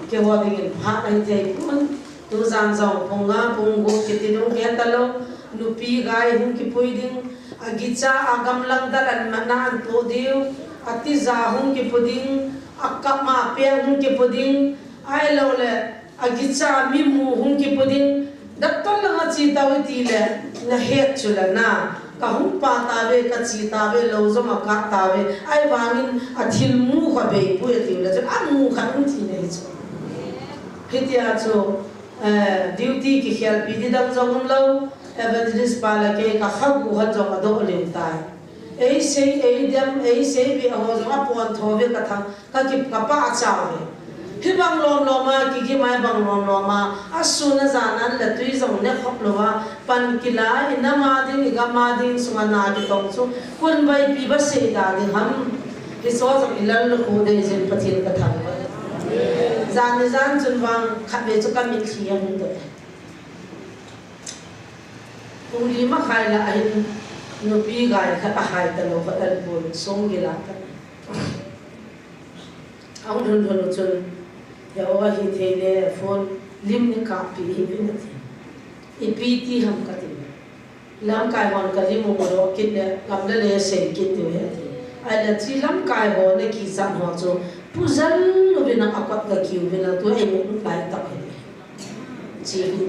Keiho dingin phat ahithei pon. Tujan jong pung nga pung gup kiti nung kei talou. Nupi gai hung kipui ding. Agicha a gamlang dal an mana an po diu. Atija hung kipu ding. Akap ma peng hung kipu ding. Ahilou le, agicha mimu hung kipu ding. Doctor langa che tao iti le, nahet chu le na. Kahung pa tave, kache tave, lou jong akah tave. Ahivangin athil mu kha bei pui atiu le chu, amu khat um ti nei chu. Hitia chu, eh, duty kikhelpi didang jong umlou, evangelist pa le kei kakhagu hon jong adoh leu tai. Eisei, eidem, eisei beh ho jong apon tho ve kathang. Ka ki, ka pachat ve. Hibang lom lom a, kigim a hibang lom lom a, asun ajan a le tui jong ne khop lou a, pan kila, inam a ding, igam a ding, sunga na kitong chu, kun vaipi ba sei da ding ham. Hiche jong ilal khu dei jin Pathen kathangvah. Jan ni jan chun vang khatvei chu kamit lhi a hung doh. Pung li makhai lah a hin nupi gai khat ahai talou khat alpon song gila khat. Ahung lhun lhun u chun, "He o, ahithei le phone lim ni kapeh hih uvin," ati. "Ipi ti ham?" kati. "Lamkai hon kalim u mudoh kit le, gamla le sei kit diu ahi," ati. "Ahile hiche lamkai ho nakichat ho chu, pujal uvin lang akot gakiu vin lang, tua eimu lai tah ahi," ati.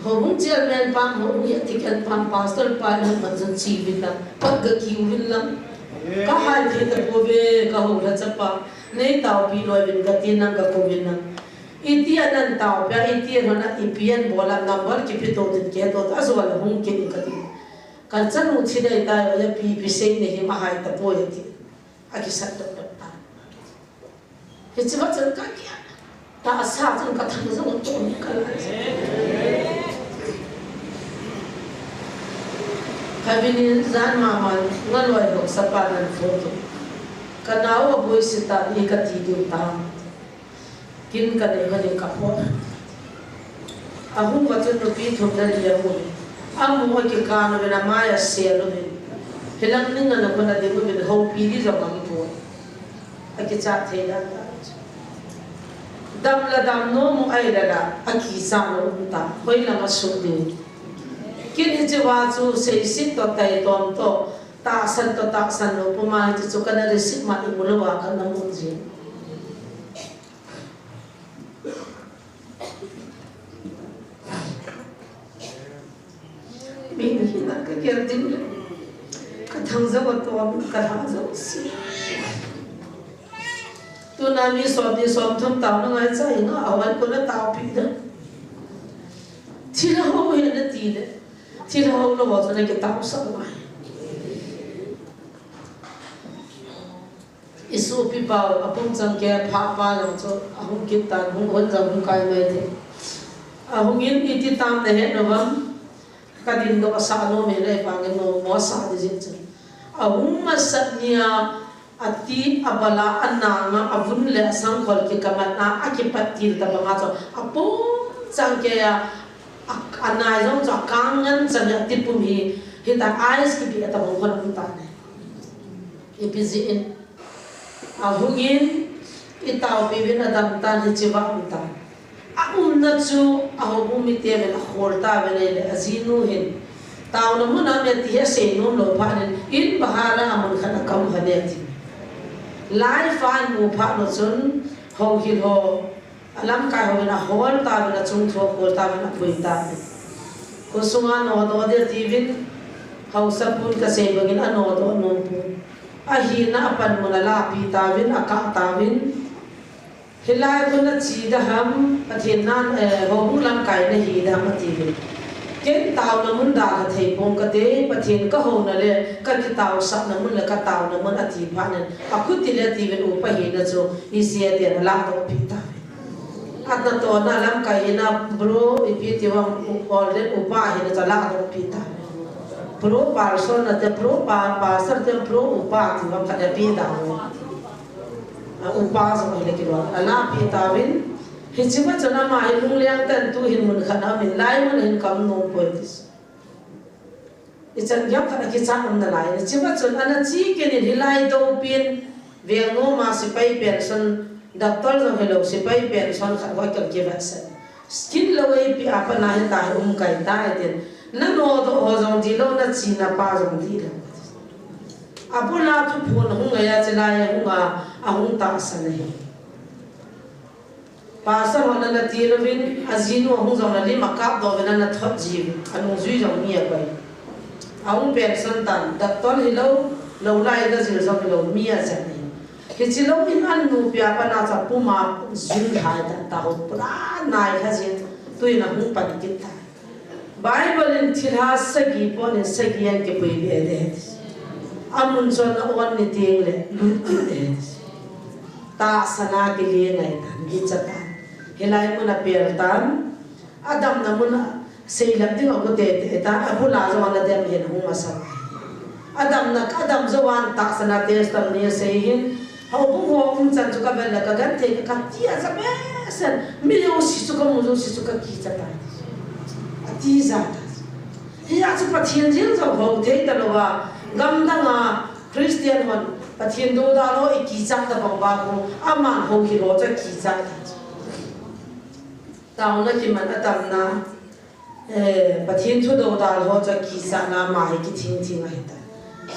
Houbung chairman pan, houbung deacon pan, pastor pan, hon man jong che uvin lang, pat gakiu vin lang. Kahai thei tapouve, kahou lha chapa. Nei taopi loi uvin kati nang kakou vin lang. Iti a nan taopi a, iti a lhon a, ipi an bol a, number kipe to tin kei to, ajol a hung kit in kati. Kachanu thi dai tai, oja pi, ipi sei nei him ahai tapoi ati. Akisat dok dok ta. Hiche va chun ka kia. Tahsa chun ka thang jong u ton ka la. Ka vin in jan mama ngaloi lhoksa pa nan photo. Ka nao a boise ta ni kati diu ta. Kin ka nei hon in ka pho. Ahung va chun nupi thum le li amu. Amu a kikan uvin amai a sel uvin. Hilang ning a na kon a ding uvin houpi di jong a kipo. Akichat thei dan ta. Dam la dam nom u ahile la, akichat nom um ta. Hoilang a sut ding. Kin hiche va chu seiset to taitom to, tahsan to tahsan lou puma hiche chu kana receive ma imu lou a kana mu jin. Mi nahi na ka gel ding le. Ka thang jong a tom, ka lha jong si. Tuna mi som ni som thum taona ngaicha inga, awan kona taopi da. Thilha ho hi nati le. Thilha ho lou ho chu na kitaosah ngai. I sopipa u, a pum chang kei a pha pa jong chu ahung kit tan, hung hon jong hung kai mai thei. Ahung in iti tam na het nom am, ka din doh a sah nom e, lei vang in nom mo a sah di jin chun. Ahung masat nia, ati a bala a nanga, a vun le a sangkhol kikamat a, a kipat til ta banga chu, a pum chang kei a, a, a nai jong chu a kang ngen chan a ti pum hi, hita ice kipi a ta bang khon um ta ne. Ipi jeh in, ahung in, i taopi uvin a dam tan hiche va um tan. A umna chu, a houbung mite uvin a khol ta uvin ahile, a jinu hin. Taona mun a um e ti hi a sei nom lou phat in, in bahar a mun khat a ka um kha ne ati. Live a mu phat lou chun, houhil ho, a lamkai ho uvin a hol ta uvin, a chungthu a hol ta uvin, a pui ta uvin. Kho sunga nodoh ding ati uvin, haosa pun ka sei bangin a nodoh nom pon. A hina a panmun a lapi ta uvin, a kah ta uvin. Hilai khu na che da ham, Pathen nan, eh, houbung lamkai na hi da ham ati uvin. Ken taona mun dalha thei pong kate, Pathen ka houna le, ka kitaosahna mun le, ka taona mun ati phat in. A khuti le ati uvin upa hina chu, i se a ten a ladoh pi ta uvin. Atna tona lamkai hina bro, ipi ti vang u-, ordain upa hina chu a ladoh pi ta uvin. Pro person na te, pro pa, pastor te, pro upa ti bang khat a pi da. A upa jong hile kilou. Ana pi ta vin. Hiche ma chun ama hi lungliang tan tu hin mun khat a min lai mun hin kam nom poi ti. Ichan gam khat a kicha um nalai. Hiche ma chun ana chi kin in hilai dopin veng nom a sepai pension, doctor jong hilou sepai pension khat hoi kal kivat san. Skin lo ei pi a pa na hi ta hi um kai ta hi tin. Na no do ho jong di lo na chi na pa jong di lo. A bul a thuphon hung ngai a chilai hung a, a hung tahsan ahi. Pastor hon ana ti louvin, a jinu ahung jong na lim a kap doh vin ana thot ji, a nungjui jong mi a koi. A hung pension tan, doctor hilou, lou lai ga jil jong hilou, mi a jan hi. Hiche lou in an nu pi a pa na cha puma jun hai ta, ta ho pura nai kha jin, tuin a hung pan kit ta. Bible in thilha sagi pon in sagi an kipui be de. Amun chon a on ni ting le lut kit de. Tahsan a kile ngai tan, gicha tan. Hilai mun a pel tan. Adam na mun a sei lam ding a ko te te ta. A bul a jong ana dem hin hung masa. Adam na ka Adam jo wan tahsan a testimony sei hin. Houbung ho um chan chu ka vel le ka genthei ka, ka ti a ja behseh. Mi jouse chu ka mu jouse chu ka kicha ta. A ti ja ta. Hia chu Pathen jeng jong hou thei ta lou a. Gam dang a Christian hon Pathen dodal ho i kicha ta bang ba ko. Aman hou hi lo cha kicha ta. Taona kiman a tamna. Eh, Pathen thu dodal ho chu kicha na ma hi kithing thing ahi ta.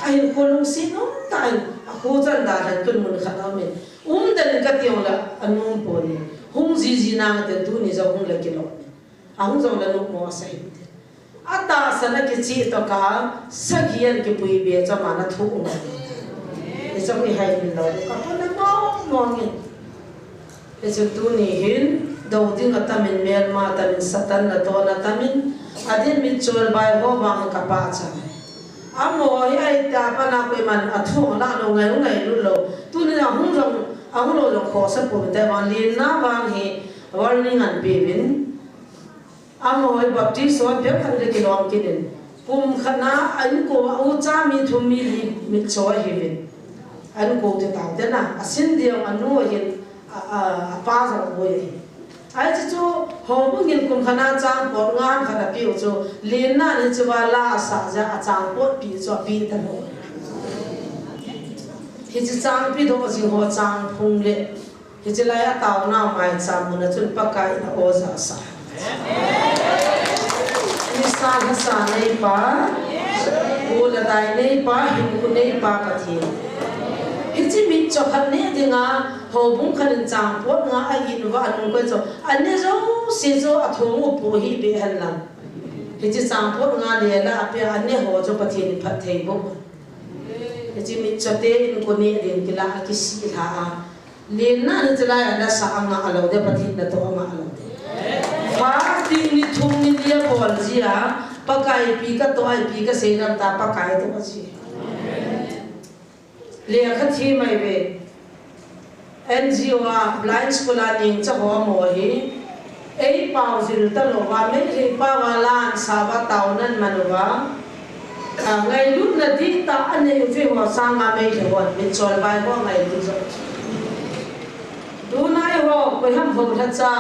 Ahin kho lungset um ta in, a kho chan dalhan tun mun khat a um in. Um den ka ti ong la, a nung pon in. Hung ji ji nang te tuni jong hung la kilou in. A hung jong la nung mo sa hin te. A tahsan a kichi to ka, sagi an kipui be cha ma na thu um. Hiche hi hai min lou, ka pon na mo mo nge. Hiche tuni hin, do ding a tamin, melma tamin, Satan na tona tamin, adin mitchol bai ho vang ka pachat. Amaho hi ahi ta pa na koiman a thu la lou ngai, ngai lut lou. Tuni a hung jong, a hung lou jong khosa pum te vang, len na vang hi warning an pe vin. Amaho hi Baptist ho phabep khat le kilom kit in. Kum khat na a inko a ucha mi thum mi li mitcho ahi vin. A inko te tau te na. A sin diang a nu ahin a, a, a pa jong boi ahi. Ahi chu chu houbung in kum khat na chang pot nga khat a piu chu len na ni chu va la a sa ja a chang pot pi chu a pi ta lo. Hiche chang pi do jing ho chang phung le. Hiche lai a taona maicham mun a chun Pakai in a o ja sa. Nisa lhasa neipa, ul a dai neipa, hinkho neipa Pathen. Hiche mitcho khat ne dinga, houbung khat in chang pot nga a in uva a nung koi chu. A ne jouse chu a thong u pu hi be hen lang. Hiche chang pot nga le la a pe a ne ho chu Pathen in phatthei bou. Hiche mitcho te in ko ne din kila a kisi lha a. Len na ni chilai a nasa a nga a lou de, Pathen na to a nga a lou de. Fasting ni thum ni li a bol ji a, Pakai ipi ka to a, ipi ka sei lam ta, Pakai to a ji. Lekha thi mai ve. N G O a blind school a ning cha ho mo hi. Ei pao jil ta lou va, Meitei pao va la an sa va taona man uva. A, ngailutna dihtah a nei u chu eiho sanga Meitei hon mitchol bai ho ngailut jo. Tuna eiho, koiham hou lhacha,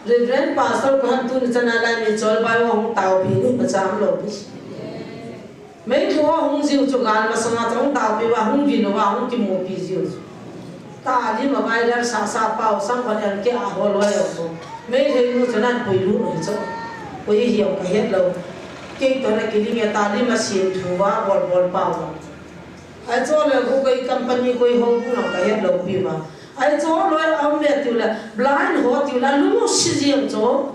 Reverend Pastor koiham tuni chana lai mitchol bai ho hung taopi ni pa cham lou pi. Meitei ho hung jiu chu gal masanga chang taopi uva, hung vil uva, hung kimupi jiu chu. Talim a viral sasa pao sang kon el ke a ho loi o. Meitei nu chu nan pui lu hi chu. Koi hi o ka het lou. Kei to na kiling e talim a sin thu uva bol bol pao uva. Ahi chu le hu koi company koi ho bu na ka het lou pi uva. Ahi chu loi a um le tiu le blind ho tiu le lu si jing chu.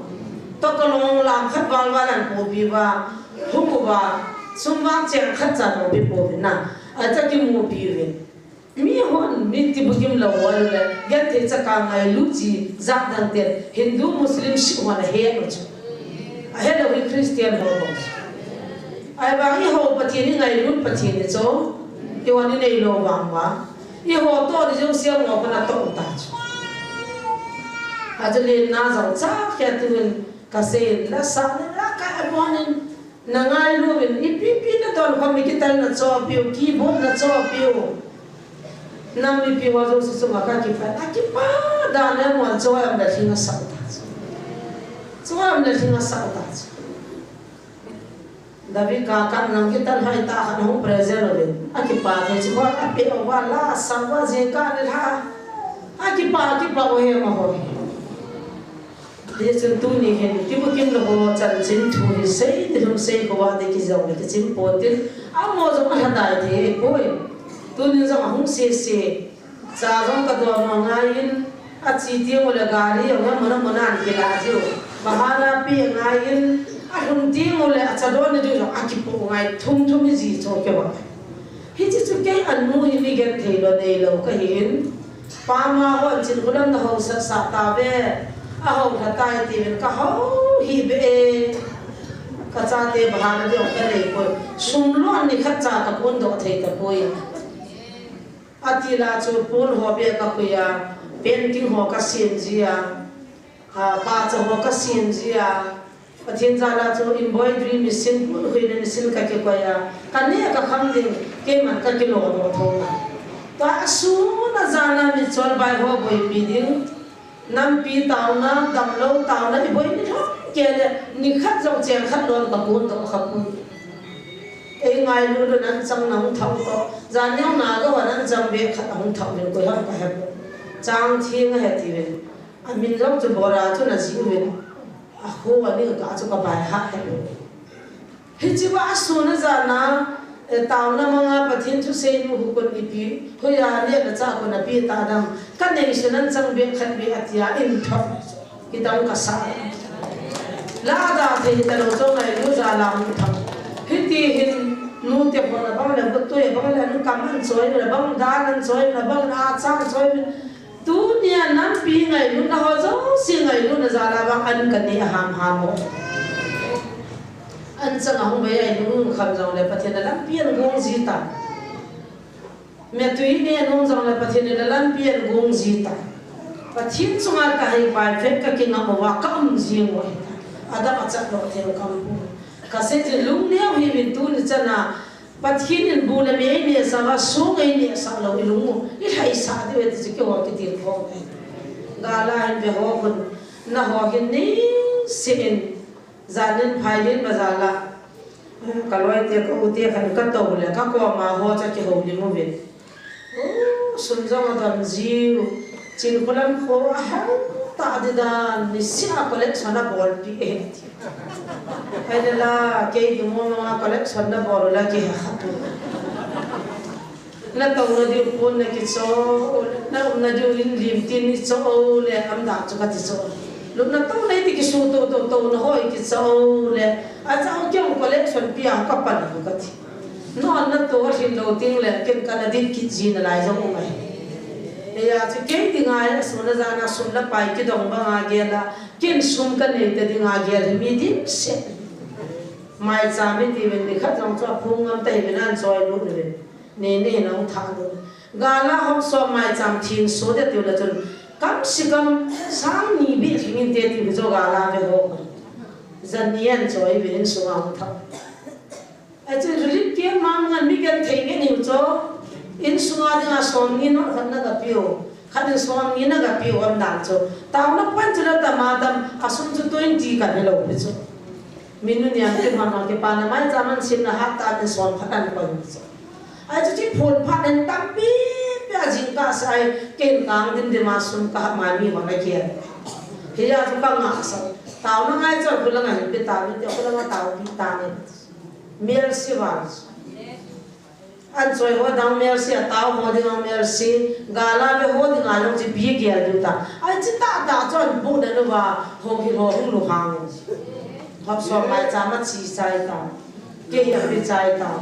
To ka long lam khat val val an pu pi uva. Hung uva. Sum vang cheng khat cha lou pi pu uva na. Ahi chu kimupi uva. Mi hon, mi ti bukim lou hon le, genthei chaka ngailu chi, jat dang te, Hindu, Muslim, Sikh hon a het u chu. A het lou hi Christian ho bou. Ahivang eiho Pathen i ngailut Pathen i chu, i hon i nei lou vang uva. Eiho to di jong siam ngo kana to ta chu. A chu len na jong cha khe tu hin ka sei la sa ni la ka a bon in. Na ngailu vin, ipi pi na don khom, i kitel na cho piu, keyboard na cho piu. Nam mipi ho jouse chunga ka kipah, a kipah dan le mo cho am da thing a sa ta. Cho am da thing a sa ta. David ka kan nang kitel hai ta khan hung present uvin. A kipah thei chu ho, a pe uva la sa uva je ka le la. A kipah, a kipah u he ma ho. Hichun tuni hin, kibukim le ho chanchin thu hi sei, nilhum sei khovah ding kijong le kichim pouvin tin, amaho jong alha dai thei poi. Tunin jong ahung sese, cha jong kadom angaiyin, ache teng ule gari jong amun amun a ana kilah jiu. Bhara pe angaiyin, alhun teng ule acha don diu jong akipoh ngai, thum thum hi ji cho keu a. Hiche chu kei anu hi mi genthei lou neilou kahin. Pama hon Chinkholam na hausat sah tauve. Ahou lha tai tiuvin kahou hih beh e. Ka chate bhara ding kanei poi. Sum lou nikhat cha kakon doh thei tapoi. Ati la chu pon ho beh kakhui a. Painting ho kasem ji a. A, pahcha ho kasem ji a. Pathen jal a chu embroidery machine, pon khuina machine kakikoi a. Kaneh kakham ding, keiman kakilo doh tho a. Tua asun a jan a mi cholbai ho boipi ding. Nampi taona, damlou taona, iboi nilhum kei le, nikhat jong cheng khat lou kakon doh kha poi. Ei ngailu lou nan chang nahung thau to. Jan neo na ga wa nan chang beh khat ahung thau uvin koi ham kahe poi. Chang thing ahi tiuvin. Amin jong chu Bora chu ana ji uvin. Aho ani ka chu kabai ha he. Hiche va asun a jan a, eh, taona manga Pathen thusei nu hukon ipi, hoiya neh le chah kon ape ta dam. Kanei sun nan chang beh khat beh atia in thot. Kidang kasa. La da thei talou chu ngailu jal a hung thot. Hiti hin nute ho la bang le, gotoi bang le, nu kam an choi le, bang dan an choi le, bang a chang choi le. Tunia nampi ngailutna ho jouse ngailutna jal a vang an kanei a hamham ho. An chang a hung bei a ilung kham jong le Pathen a lampi an gong ji ta. Metui ne an um jong le Pathen a lampi an gong ji ta. Pathen chunga kahei pai phet kakingam uva ka um jing u ahi ta. Adam a chat lou thei u ka um poi. Kasei chu lungneo hiuvin tuni chan a Pathen in bu le me einehsah uva, song einehsah lou ilung u, ilhaisah diu ahi ti chu keiho kitilkhou ahi. Gal a hin ve ho hun, naho hin neiseh in, jan in phai len bazar la, ka loite ka ute khan katou le, kakoma ho chu akihoulim uvin. Oh, sun jong adon jiu. Chinkholam kho ahel tah ding dan, niseh a collection abolpeh e. Ahile la, kei ding mong mong a collection nabol u la kihe kha poi. Natouna diu pon nakichoh, naumna diu in lim tin ichoh le, am dan chu kati choh. Lupna touna iti kisu tou tou touna ho ikichoh le, acha kei jong collection pia kapan u kati. Non nato alhin lou teng le, ken kana dit kit ji nalai jong um ahi. Hijeh a chu kei dinga hi asun a jan a sum le pai kidong banga gel a, ken sum kanei ta dinga gel hi mi dimset. Maicham iti uvin nikhat jong chu aphung ngam ta hiuvin an choi lut uvin. Ni ni hin ahung thah lut. Gal a hop som maicham thin so ding tiu le chun, kam se kam sang ni beh lhing inte tiu chu gal a ve ho. Jan ni an choi uvin insunga ahung thah. Achu relief camp mama ngan mi genthei ngen hiu chu. Insunga dinga som ni notkhat nagapiu. Khat in som ni nagapiu am dan chu. Taona point chu la tam a tam, asum chu twenty kahe lou pi chu. Min nu niam te hon hon kipana maicham an simna hapta in som khat an koi pi chu. Achu chi phun phat in tampi pi a jingkah sa a, ken kang dim dim a sum kahap mai mi hon agel. Hijeh a chu kangah sa. Taona ngai chu khu langa hin pe ta, mite khu langa taopi ta nge. Melse vang. An choi ho ding melse, atao ho ding melse, gal a ve ho dinga jong chu ipi gel diu ta. Ahi chu tahtah chu an bu dan uva, ho hi ho hung lunghang. Hop som maicham a che chai ta. Kei hi ape chai ta.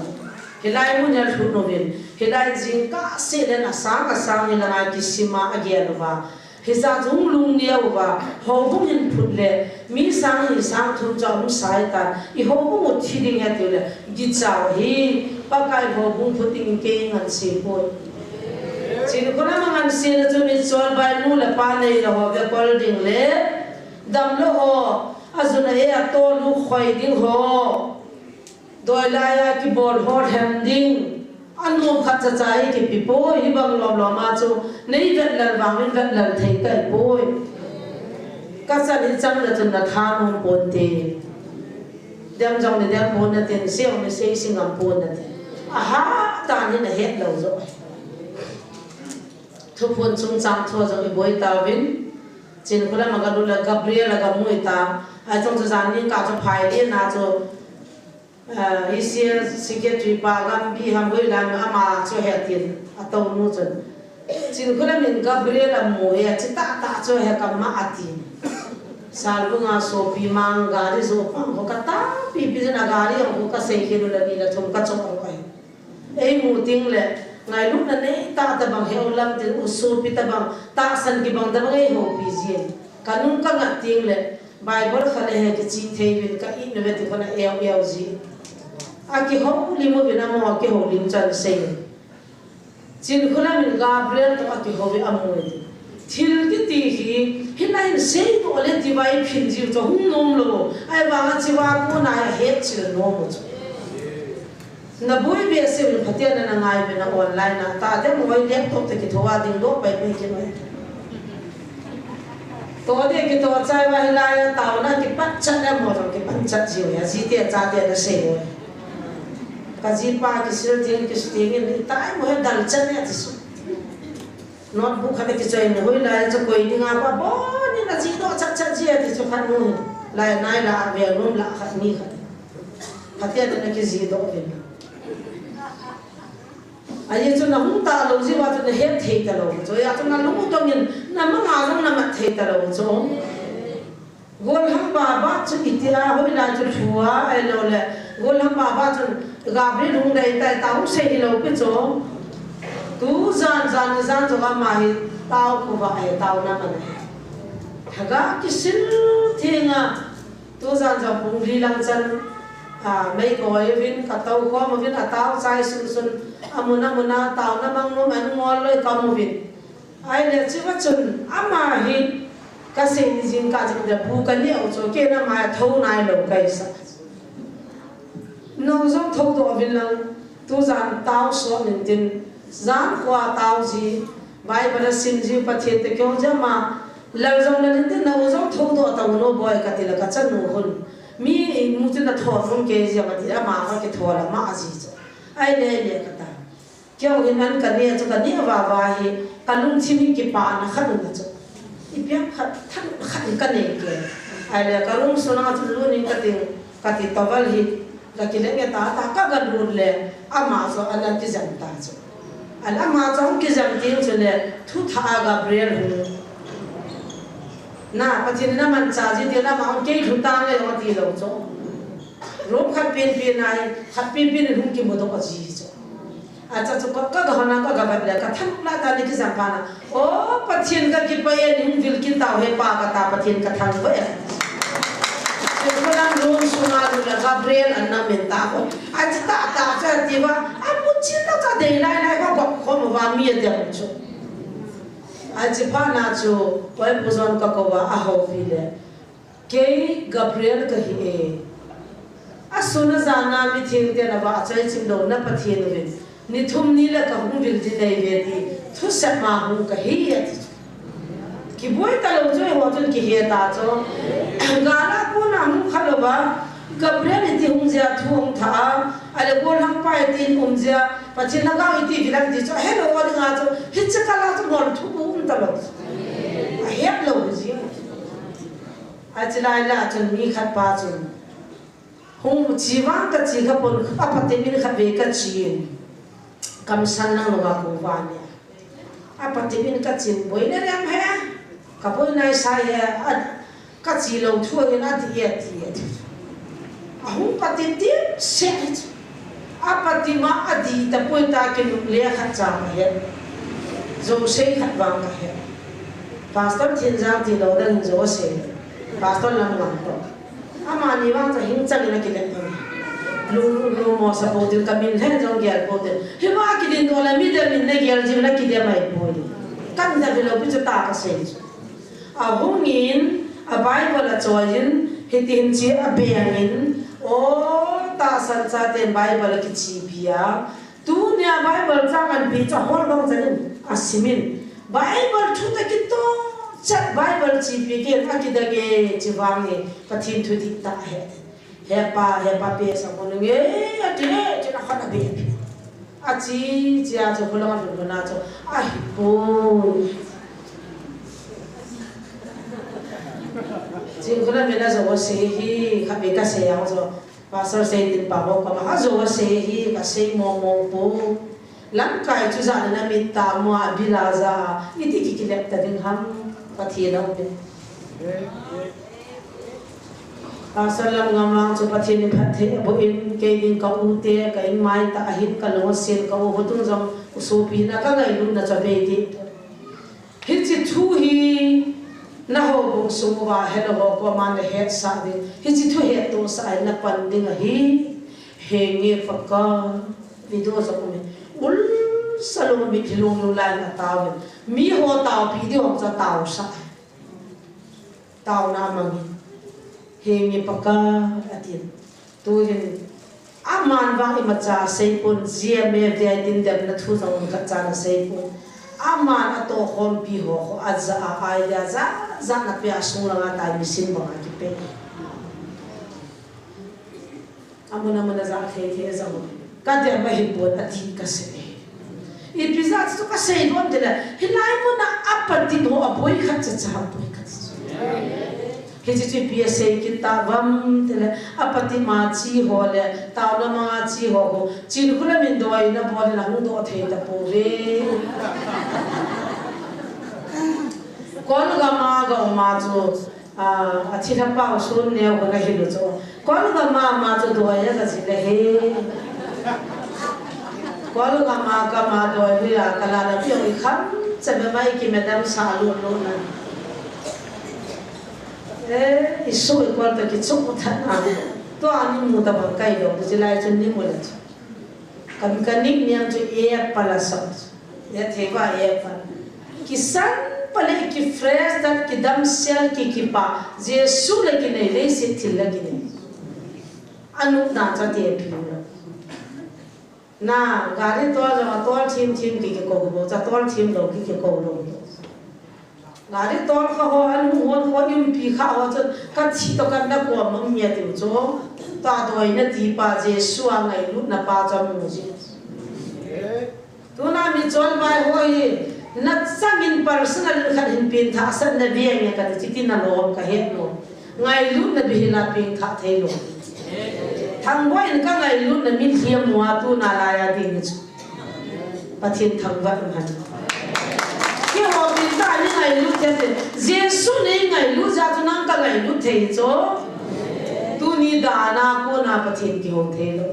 Hilai mun hi alhut uvin. Hilai jingkah seh le asang asang hi langa kisim a agel uva. Hijeh chun lungneo uva, houbung hin phut le, mi sang ni sang thum chu aum sai ta, i houbung u thi ding ahi tiu le, gichau hi, Pakai houbung phut ding kei ngan sei poi. Chinkholam a ngan seina chu mi cholbai nu le pa nei le ho vekol ding le, damlou ho, ajun a e a tolu khoi ding ho. Doi lai a kibol ho lhem ding. Anom khat cha cha hi kipe poi, hibang lom lom a chu. Nei vet lal vang in vet lal thei kai poi. Ka chan hi chang le chun na thanom ponte. Dem jong ni dem pon natin, sei jong ni sei ngam pon natin. Aha, tani na het lou jo. Thuphon chungchang thu jong i boi tauvin. Chinkholam a ka lut le Gabriel a ka mu ta. Ahi chun chu jan ni ka chu phai le na chu, ah, E C L secretary pa Gambi ham hoilam ama chu he tin a to nu chun. Chinkholam in Gabriel a mu e, chi tah tah chu he ka ma a tin. Salbung a sopi mang gari jo pang ho ka tapipi jin a gari ho ka sei khel u le ni le thum ka chop ho ai. Ei mu ting le, ngailutna nei tah tabang he u lam tin u sopi tabang, tahsan kibang tabang ei hopi jin. Ka nung ka ngat ting le, Bible kha le he kichih thei vin ka it na ve ti khona eu eu ji. A kihoulim u vin a mo a kihoulim chan sei. Chinkholam in Gabriel to a kihou vin a mu e. Thil kiti hi, hilai in seidoh le ti vai phin jiu chu hung nom lou. Ahivang a chi va kona a het chil nom u chu. Na boi behseh u le Pathen na ngai ve na online a. Tate moi laptop te kitho a ding doh pai pai ki noi. To de kito chai va hilai a taona kipat chat le mo jong kipat chat jiu ya. Jite chate na sei noi. Ka jipa kisil ting kis ting in tai mo he dal chat ne ti su. Notebook khat kichoi na hoilai chu koi dinga pa bon in a chi doh chat chat ji a ti chu khat nu. Lai nai la a ve nom la khat ni khat. Pathen na kiji doh vin. Ahi chu na hung ta lou ji va chu na het thei ta lou. Chu ya chu na lung u tong in na manga jong na mat thei ta lou chu. Golhang Baba chu itia hoilai chu thu a, ahilou le, Golhang Baba chun Gabriel hung dei tai tao hung sei hilou pi chu. Tu jan jan ni jan chu ama hi tao khu va he tao na man. Thaga kisil thenga tu jan chu pung li lang chan, a, mei koi vin ka tao khom vin a tao chai sun sun a mun a mun a tao na mang nom an ngol loi ka mu vin. Ahile, chuva chun, ama hi, kasei ni jing ka jing da bu ka neh u chu, ken ama thou nai lou kaisa. Nang jong thou doh vin lang, tu jan tao so nin tin, jan kho tao ji, Bible a sim ji, Pathen te keu jama, lal jong lal in tin, nang jong thou doh tao no boi ka ti la ka chanu hun. Mi mu tin a thou hun ke ji ama ti, ama ka ki thou la ma ji chu. Ahile, ahile ka ta. Keu hin an ka neh chu ka neh va va hi, ka lungthim hi kipana khat um chu. Ipi ham khat, than khat ka nei ke. Ahile ka room sunga chu lut ning ka ting, ka ti towel hi, ka kile nge ta ta, ka ga lut le, ama chu ana kijam ta chu. Ahile ama chu kijam ting chu le, thu tha a Gabriel hu. Na, Pathen na man cha ji ti na ma kei thu ta nge ti lou chu. Room khat pen pen a hi, khat pen pen in hung kimu doh ji chu. Acha chu ka, ka ga hona ka ga vet le, ka than la ta ni kijam pa na. O, Pathen ka kipah e, ning vil kin tao he pa ka ta Pathen ka thang ve. Chu ko lang room sunga lu la Gabriel an na men ta ko. Acha ta ta cha ti va, a mu chi ta cha dei lai lai ka ko ko mo va mi de chu. Achi pa na chu, poi pu jon ka ko va a ho vi le. Kei Gabriel ka hi e. A sun a jan a mi theng te na va a chai chim lo na Pathen uvin. Ni thum ni le ka hung vil di nei ve ti. Thu sep ma hung ka hi a ti. Ki boi ta lo chu ho chun ki he ta chu. Gala pu na hung kha lo va. Gabriel iti hung jia thu hung tha a. A le Golhang pa iti um jia. Pathen na ga iti vilang ti chu. He lo wa nga chu. Hi cha ka la chu ngol thu um ta lo. A het lo ji. Achi lai la chun mi khat pa chun. Hung chi vang ka chi ka pon a Pathen min khat ve ka chi. Kam san lang lo ka ko va ne. A Pathen min ka chin boi ne rem he. Ka boi nai sai he. A ka chi lo thu he na ti he ti he. A hung Pathen ti se. A Pathen ma a di ta poi ta ki nuk le khat cha ma he. Zo sei khat vang ka he. Pastor Thin Jang ti lo dang zo sei. Pastor Lam Lam to. Amani vang cha hing chang na ki le. Lu lu mo sa po tin ka min he jong gel po tin. Hi ma ki din do la mi de min ne gel ji na ki de mai po ni. Kan da bi lo pi chu ta ka sei. A hung in, a Bible a choi in, hiti hin chi a beng in, o, Tahsan chaten Bible akichepi a, tunia Bible chang anpe chu ahol bang chan in asimin, Bible thu toh kitoh chet Bible chepi kin akidang e, chuvang e, Pathen thu dihtah ahe. Hepa, hepa, pesa ko nunge, ati le, chuna khana be. Achi, chia chu khulang a lhun lhun a chu, ahi poi. Chingkhula mina jo sei hi, khatvei kasei ang chu. Pastor Seitinpa ho koma, ajo sei hi, kasei mong mong poi. Lamkai chu jana namit tamo a, bila ja, iti kikilep ta ding ham, Pathen a um e. Pastor Lamngamlang chu Pathen in phatthei aboh in, kei ding ka u te, ka in mai tah ahin, ka lung asen, ka u ho tung jong u sopi na, ka ngailutna chu abei ding. Hiche thu hi na houbung sung uva helou ho koma na hetsah ding. Hiche thu hettohsah in na pan ding ahi. Henge Pakai, video jong um e. Ul sa lou, mitlhi lunglut lai in atao in. Mi ho taopi ding ho chu ataosah. Taona amang in. Henge Pakai, atin. Tuhin, aman vang imacha asei pon, G M A V I tin demna thu jong khat chan asei pon. Aman atohkhompi ho, ho aja a, idea jat jat ana pe a, sung langa tai mission bang akipe. Amun amun a ja thei thei a jong. Ka dem ahi pon ati kasei. Ipi jeh a chu kasei nom tile, hilai mun a apatip ho aboi khat cha cha, aboi khat cha. Hiche chu ipi asei kit tauvam tile, apatip ma chi ho le, taona ma chi ho ho, Chinkholam in doina bol in ahung doh thei tapouve. Kolgam a ga um a chu, Ah, athilha pau sun neo kana hilu chu. Kolgam a ama chu doi a kaji le he. Kolgam a kama doi hui a kala la piong i kham, chebe mai ki madam sa lu lu na. Eh, i su i kol ta ki chu tha na. Tua ni mu ta bang kai do, chu lai chu ni mu le chu. Kan, kan nickname chu e pala sa. Ya thei va e pa. Kisan pale ki fresh dat ki damsel ki kipa. Jesu le kinei, leiset thil le kinei. Anu na cha te pi lo. Na, gari tol lo, tol thim thim ki ki ko lo, cha tol thim lo ki ki ko lo. Gari tol kha ho, an hung hon ho, umpi kha ho chu, ka thi to kan na ko mong nia tiu chu. Ta doina ti pa Jesu a ngailutna pa chu mu ji. Tuna michonvai ho hi, na changin personal in khat hin pengthah sah na ve nge kati, chiti na lom ka het lou. Ngailutna bihil a pengthah thei lou. Thangboi in ka ngailutna mitlhi a mu a tuna lai a ding chu. Pathen thangvah in hen. Keiho pengthah nei ngailut thei te. Jesu nei ngailut jeh a chu nang ka ngailut thei chu. Tuni dan a kona Pathen kihou thei lou.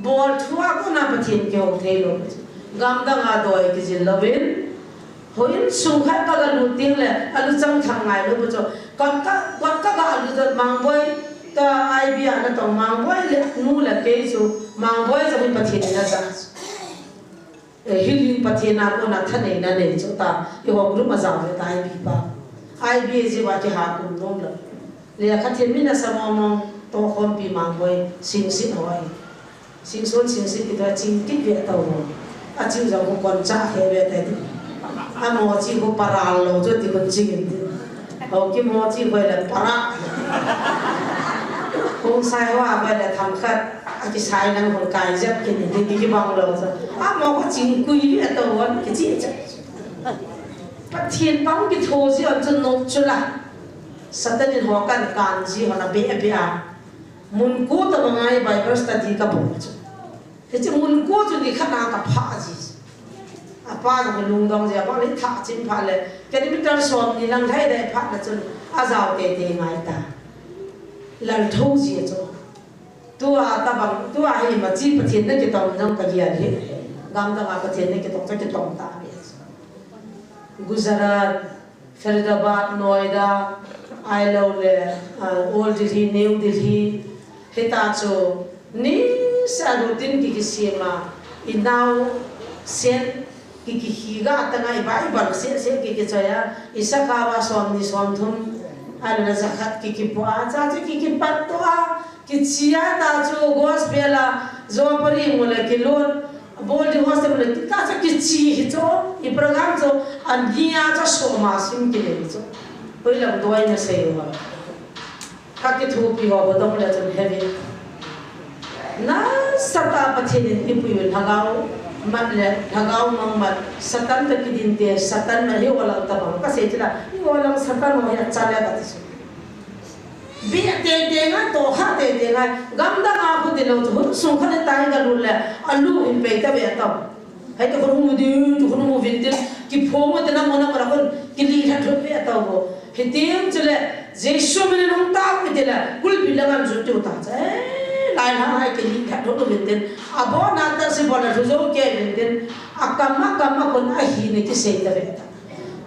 Bol thu a kona Pathen kihou thei lou. Gamdang a doi kijil louvin. Houin sung khat ka ga lut ding le, alu chang thang ngai lou bu chu. Ka, ka, ka, ka ga lut dot Mangboi, ta I B a na tong Mangboi le, nu le kei chu, Mangboi chu hin Pathen in a ja. Eh, healing Pathen a kona thaneina nei chu ta, eiho group a jao le ta I B pa. I B a jeh a kiha kum nom lou. Lekha them in a sa mong mong, tohkhompi Mangboi, Singsit ho ahi. Singson Singsit kiti a ching kit ve tau ho. A ching jong ko kon cha he ve tai ti. Amo chi ko paral lou chu ti kon ching in ti. Ho ki mo chi ko le para. Hung sai ho a ko le tham khat. A kisai nang hon kai jep kin ti ki bang lou chu. Amo ko ching kui ve tau ho ki chi cha. Pathen pang kitho ji an chu nok chu la. Satan in ho kan kan ji ho na be be a. Mun ko tabang a Bible study ka bol chu. Hiche mun ko chu ni khat a ka pha ji. Apa jong lungdong ji, apa ni tha chim pha le. Kilometer som ni lang thei dei pha na chun a jao tei tei ngai ta. Lal tho ji chu. Tua tabang, tua hi ma chi Pathen na kitong jong ka gel hi. Gamdang a Pathen na kitong, ka kitong ta hi. Gujarat, Faridabad, Noida, ahilou le, ah, Old Delhi, New Delhi, hita chu, ni sa routine ki kisem a, i nao sen ki ki hi ga ta ngai ba i bang se se ki ki choi a, i sa ka ba som ni som thum, ahilou le za khat ki ki po a, cha chu ki ki pat to a, Kichia ta chu gospel a, Jopari mu le kilun, Boarding hostel mu le kita chu kichi hi chu, i program chu, ania chu soma sim kilei chu. Pui lam doi na sei wa. Ka kithupi ho, ho dong le chun heavy. Nasatah Pathen in ipui u lhagao mat le, lhagao mang mat, Satan ta kidin te, Satan na hi olang ta bang. Ka sei tila, hi olang Satan ho hi a cha le ka ti su. Bi te te ngai, to kha te te ngai. Gam dang a khu ti lo chu, hun sung kha le tai ga lu le, a lu hin pei ta ve ta. Hai ta khun mu ding, tu khun mu vin ding, kiphong te na mo na mo na khun, kili lha thut ve ta bo. Hitin chule, Jesu min in hung tao kiti le, kulpi le ngan jun tiu ta cha. Eh, lai lhang hai kili lha thut vin ding. Abona ta si bona thu jo ke vin ding. Akam akam a kon a hi ne kisei ta ve ta.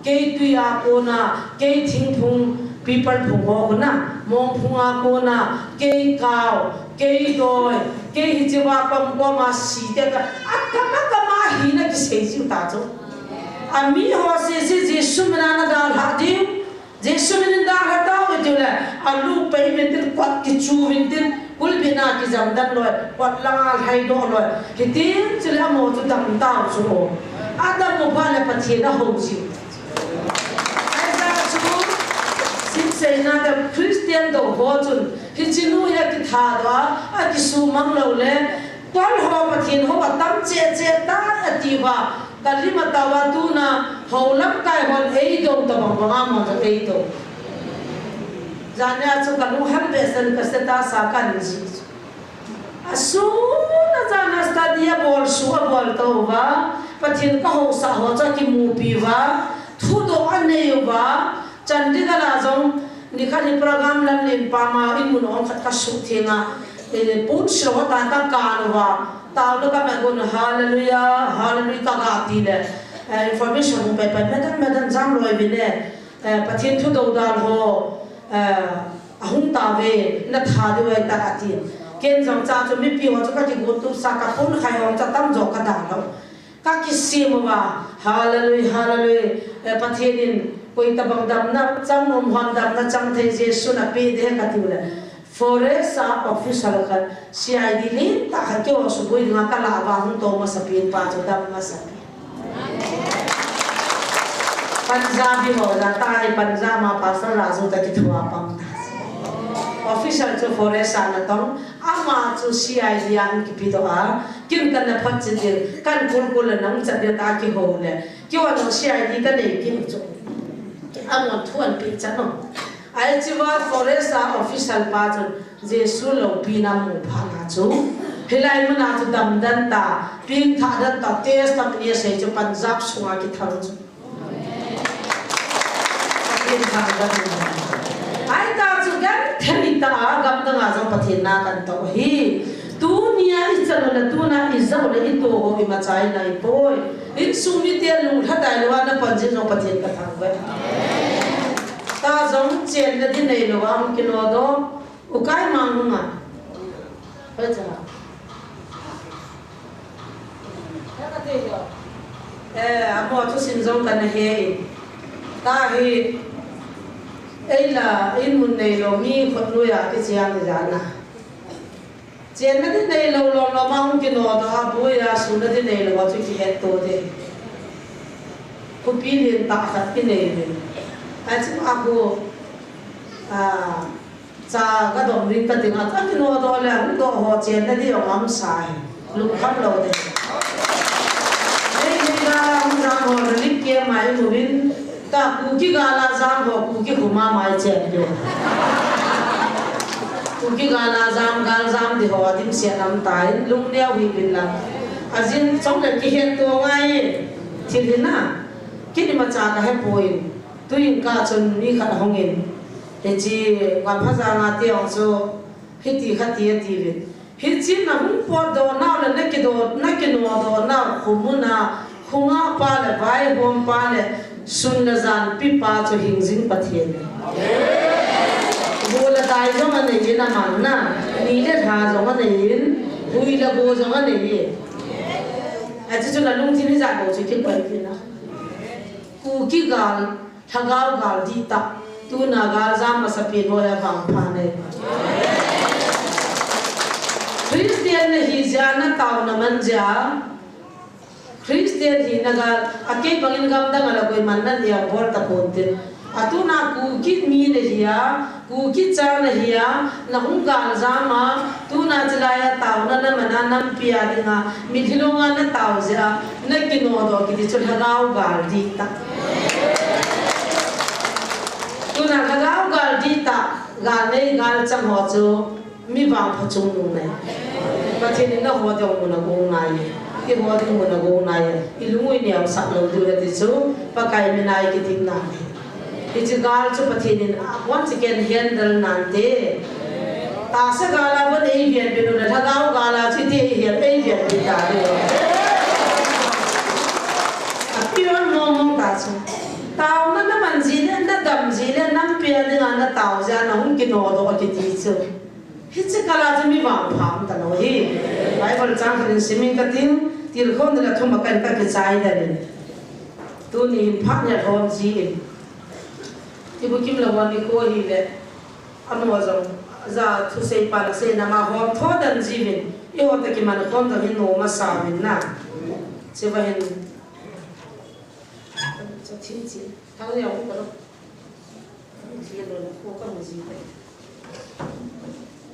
Kei tui a kona, kei thingphung, pipal phung ho kona, mongphung a kona, kei kau, kei doi, kei hiche va kom kom a si te ka, akam akam a hi na kisei jiu ta chu. Ami ho sese Jesu min a na dalha diu, Jesu min in dalha tao ve tiu le, a lu pei vin tin, kot kichu vin tin, kulpi na kijam dan loi, kot langa lhai doh loi, hitin chule amo chu dam tao chu o. A dam mo pha le Pathen a ho jiu. Aija chu, sim sei na te Christian do ho chun, hiche nu hi a kitha doh a, a kisumang lou le, Kol ho Pathen ho a tam che che ta a ti va, ka lim a tao va tuna, ho lamkai hon ei do ta bang bang a mo ta ei do. Jan a chu ka lung hal be san ka se ta sa kan ji. A sun a jan a study a bol su a bol to va, Pathen ka ho sa ho cha kimupi va, thudoh a nei va, Chandigarh a jong, nikhat hi program lam len pa ma, in mun ong khat ka su theng a, eh, pun silo ta ka kan va, tao lo ka ma gun, hallelujah, hallelujah, ka ga ti le, eh, information hung pai pai, madam, madam, jam loi vin e, eh, Pathen thudoh dal ho, eh, ahung ta ve, na tha diu ahi ta a ti. Ken jong cha chu mipi ho chu ka kigot tu sa ka pun khai hong cha tam jo ka dal lo. Ka kisem uva, hallelujah, hallelujah. Eh, Pathen in koi tabang damna chang um hon damna chang thei Jesu na pe de ka tiu le. Forest a officer khat C I D len tah khat keiho suboi dinga ka lah uva hung to masa pen pa chu dam masa pen. Punjabi ho ja ta hi Punjab ma Pastor Raju ta kithoa pang ta. Officer chu forest a na tong, ama chu C I D a hung kipe doh a, kin kan na phat chi ding, kan kul kul le nang chat dia ta kiho le. Keiho jong C I D ka nei kit u chu. Amon thu an pe chan o. Ahi chu va forest a official pa chun Jesu loupina mu phat na chu. Hilai mun a chu damdan ta, pengthah dan ta, test ta ni a sei chu Punjab sunga kithang chu. Pathen thangvah in. Ahi ta chu genthei tah a gamdang a jong Pathen na kan tao hi. Tunia i chan u le tuna i ja u le i to ho imacha i nai poi. Insung mite lunglha dai lou a na pan jing jong Pathen ka thangvah. Ta jong chenna di nei lou a hung kinodoh. U kai mang hung a. Hoi cha. Eh, amo thusim jong kana he in. Ta hi, ei la, in mun nei lou, mi khut lui a kicheng ni jana. Chenna di nei lou, lou, lou, ma hung kinodoh a, boi a, suna di nei lou, a chu kihetto de. Khopi lien tah khat kinei ve. A chu a khu, a, Cha ka dom ding ka ding a, ka kinodoh le, hung doh ho chenna di jong amsa hi. Lungkham lou de. Nei, nei gal a hung jam ho, relief camp a i mu vin. Ta Kuki gal a jam ho, Kuki khu mama i chen diu. Kuki gal a jam, gal jam di ho, a dimset nam ta in, lungneo hih vin lang. Ajin chong le kihetto ngai, thil hi na. Kini macha ka hepoi. Tuin ka chun mi khat ahung in, hiche Ngalphajang a tiang chu hiti kha ti ati uvin. Hiche na hung potdoh nau le na kidoh, na kinodoh nau khomun a, khonga pa le vaihom pa le sun le jan pi pa chu hingjing Pathen. Go le tai jong anei in aman na, ni le lha jong anei in, hui le go jong anei in. Achu chu na lungthim hijat bou chu kikoi pi na. Kuki gal, Lhagao gal dihtah, tuna gal jam masapen ho a vangpha nei. Nahi jeh a, nataona man jeh a, Christian hina gal, akei bangin gamdang a la koiman naneo bol taponte. Atuna Kuki mi nahi a, Kuki cha nahi a, nahung galjam a, tuna chilai a taona naman a, nampi a dinga, mitlhi longa natao jeh a, nakinodoh kiti chu lhagao gal dihtah. Tuna lhagao gal dihtah, gal nei gal chang ho chu, mi vangpha chungnung nei. Pathen in naho ding mun agong nai. Iho ding mun agong nai. Ilung u ineosah lou diu ahi ti chu, Pakai mina ikitepna ahi. Hiche gal chu Pathen in, once again, handle nante. Tahsa gal a bon eivenpi u le, lhagao gal a chu iti eihen, eivenpi ta diu. Apure mong mong ta chu. Taona naman jeh le, nadam jeh le, nampi a dinga natao jeh a nahung kinodoh kiti chu. Hiche kal a chu mi vangpha um talou ahi. Bible chang khat in simin kating, tilkhouna le thum a kahin kakichai den in. Tuni hin phat ni alhom jin. Ibu Kimlou a nikho hile. Amaho jong, ja thusei pan asei nama hom tho den jiuvin. Eiho toh kiman khom dam hin nom asa uvin na. Chuva hin. Cha thi chi. Thang leh hung ka lo. Thilou na ko ka mu ji tai.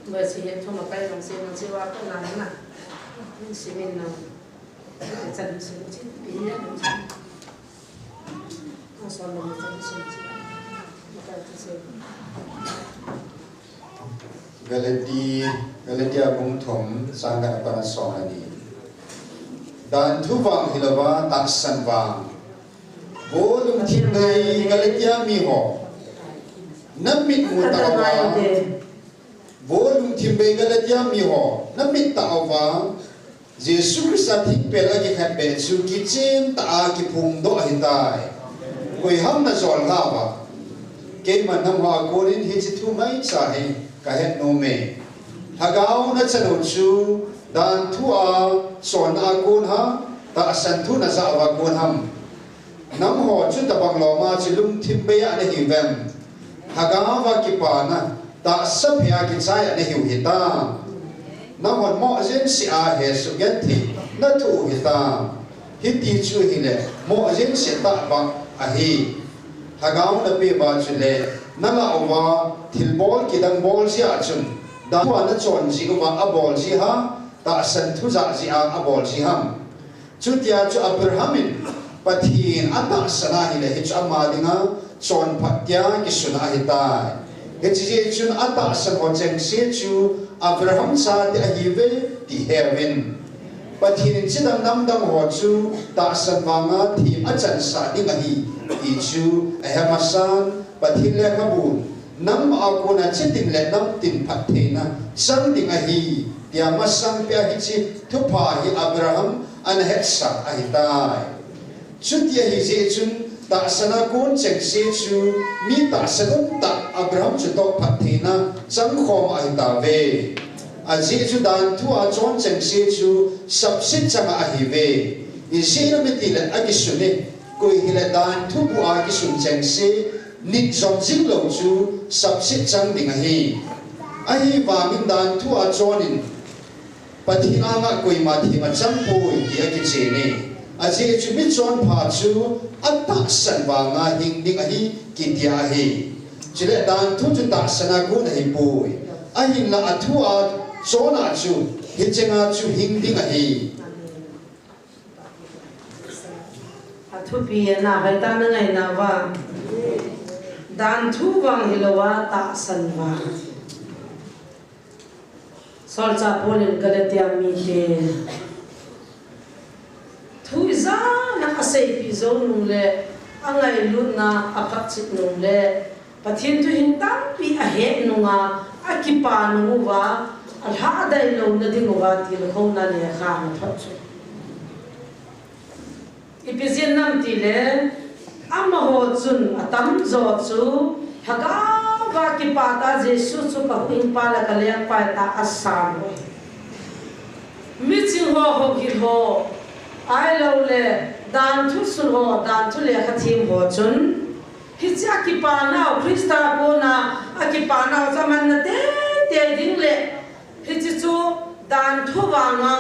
Ba si he thoma kai lang se na che wa ko na na. Simin na. Chan si chi pi ya. Asol na chan si chi. Ma ka chi se. Galati, Galatia bung thum, chang khat apat a som le ni. Danthu vang hilouva, tahsan vang. Vo lungthim bei Galatia miho. Namit mu tah uva. Vo lungthim bei Galatia miho. Namit tah uva. Jesu Christa thingpel a kikhenbeh chu kichen tah a kiphongdoh ahitai. Koi ham najol lhauva. Keiman nangho a konin hiche thu maicha hi kahet nom e. Lhagao nachan u chu danthu a chonna a kon ham, tahsan thu najah uva kon ham. Nangho chutabang loma chu lungthim bei a nahiuvem? Lhagao a kipana, tahsa phei a kichai a nahiu hitam? Nanghon moh jeng seh a hesoh genthei nathoh u hitam? Hiti chu hile, moh jeng seh tah bang ahi. Lhagao napeuva chule, nalah uva, thilbol kidang bol jeh a chun, danthu a nachon jeh uva abol ji ham, tahsan thu jah jeh a abol ji ham? Chutia chu Abraham in Pathen atahsan ahile hichu ama dinga chonphat tia kisun ahitai. Hiche jeh chun atahsan ho chengse chu Abraham chate ahiuve ti heuvin. Pathen in chidang namdang ho chu tahsan vanga them achansah ding ahi ti chu ahe masan, Pathen lekhabun nangma a kona chitin le namtin phattheina chang ding ahi, tia masangpeh a hiche thupha hi Abraham ana hetsah ahitai. Chuti ahi jeh chun tahsan a kon chengse chu mi tahsan umtah Abraham chutoh phattheina changkhom ahitauve. Ajeh chu danthu a chon chengse chu sapset chang ahiuve. Ijeh inem itile akisun e, koi hile danthu bu a kisun chengse nit jom jing lou chu sapset chang ding ahi. Ahivangin danthu a chonin Pathen anga koima them achang poi ti akichen e. Ajeh chu michonpha chu atahsan vanga hing ding ahi kitia ahi. Chule danthu chu tahsan a kon ahipoi. Ahinla athu a chon a chu hicheng a chu hing ding ahi. Athupi ana hoitah nangaina uva. Danthu vang hilouva tahsan vang. Solchah Paul in Galatia mite thu ijat a aseipeh jou nung le, angailutna aphatchet nung le, Pathen thu hin tampi ahet nunga, akipa nung uva, alhadai louna ding uva tilkhouna lekha ana thot chu. Ipi jeh inem itile, amaho chun atamjo chu, lhagao a kipatah a Jesu chu kahuhhingpa le kalengpa tah a asam u ahi. Miching ho, houhil ho, ahiloule, danthu sun ho, danthu lekha them ho chun, hiche akipanau, Christa kona akipanau chu amanna teitei ding le, hiche chu Dan thu vanga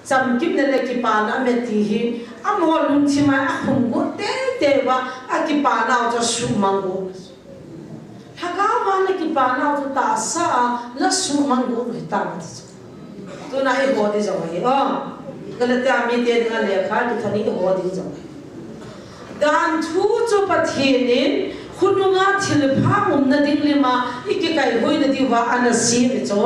chamkimna le kipana me ti hi, amaho lungthima akhum got teitei uva, akipana u chu asuhmang got. Lhagao vanga kipana u chu tahsa a nasuhmang got u hitam ti chu. Tuna iho ding jong ahi, o. Galatia mite dinga lekha kithot ni iho ding jong ahi. Dan thu chu Pathen in khonunga thilpha umna ding lima ikikaihoina diuva ana sem chu.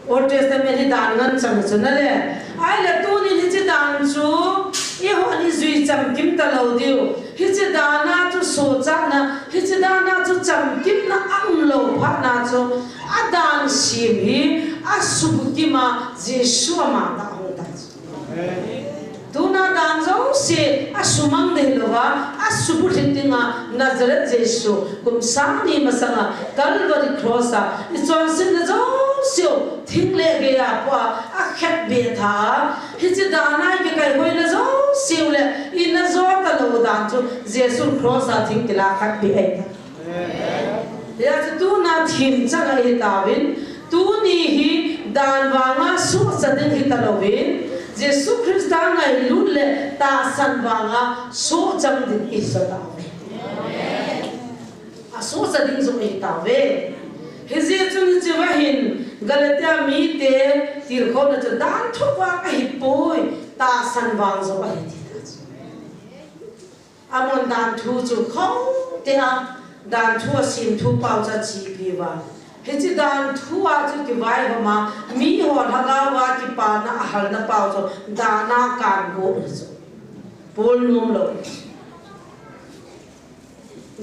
Old Testament hi dan ngen chang chu nale. Ahile tunin hiche dan chu eihon ijui chamkim talou diu. Hiche dan a chu sochatna, hiche dan a chu chamkimna aumlou phat na chu, adan sem hi asubukim a Jesu ama tah ahung tai chu. Tuna dan jouse asumang ding hilouva, asubu lhit dinga Nazareth Jesu, kum sang ni masanga Calvary Cross a ichonsetna jouse u thing le geiya apoh a, akhetbeh tha a, hiche dan a ikikaihoina jouse u le ina jo talou dan chu Jesu Cross a thing kila khetbeh ahi. Hijeh chun tuna themchang ahi tauvin, tuni hi dan vanga sohcha ding hi talouvin, Jesu Christa ngailut le tahsan vanga sohchang ding ihi tauvin. Asohcha ding jong ahi tauve. Hijeh chun hichea hin Galatia mite tilkhouna chu dan thu vang ahipoi, tahsan vang jong ahi ti ta chu. Amahon dan thu chu khonung tia, dan thu asemthu pau chu achepi uva. Hiche dan thu a chu kivaikhom a, miho lhagao a kipana ahalna pau chu dan a kan got hi chu. Pol nom lou.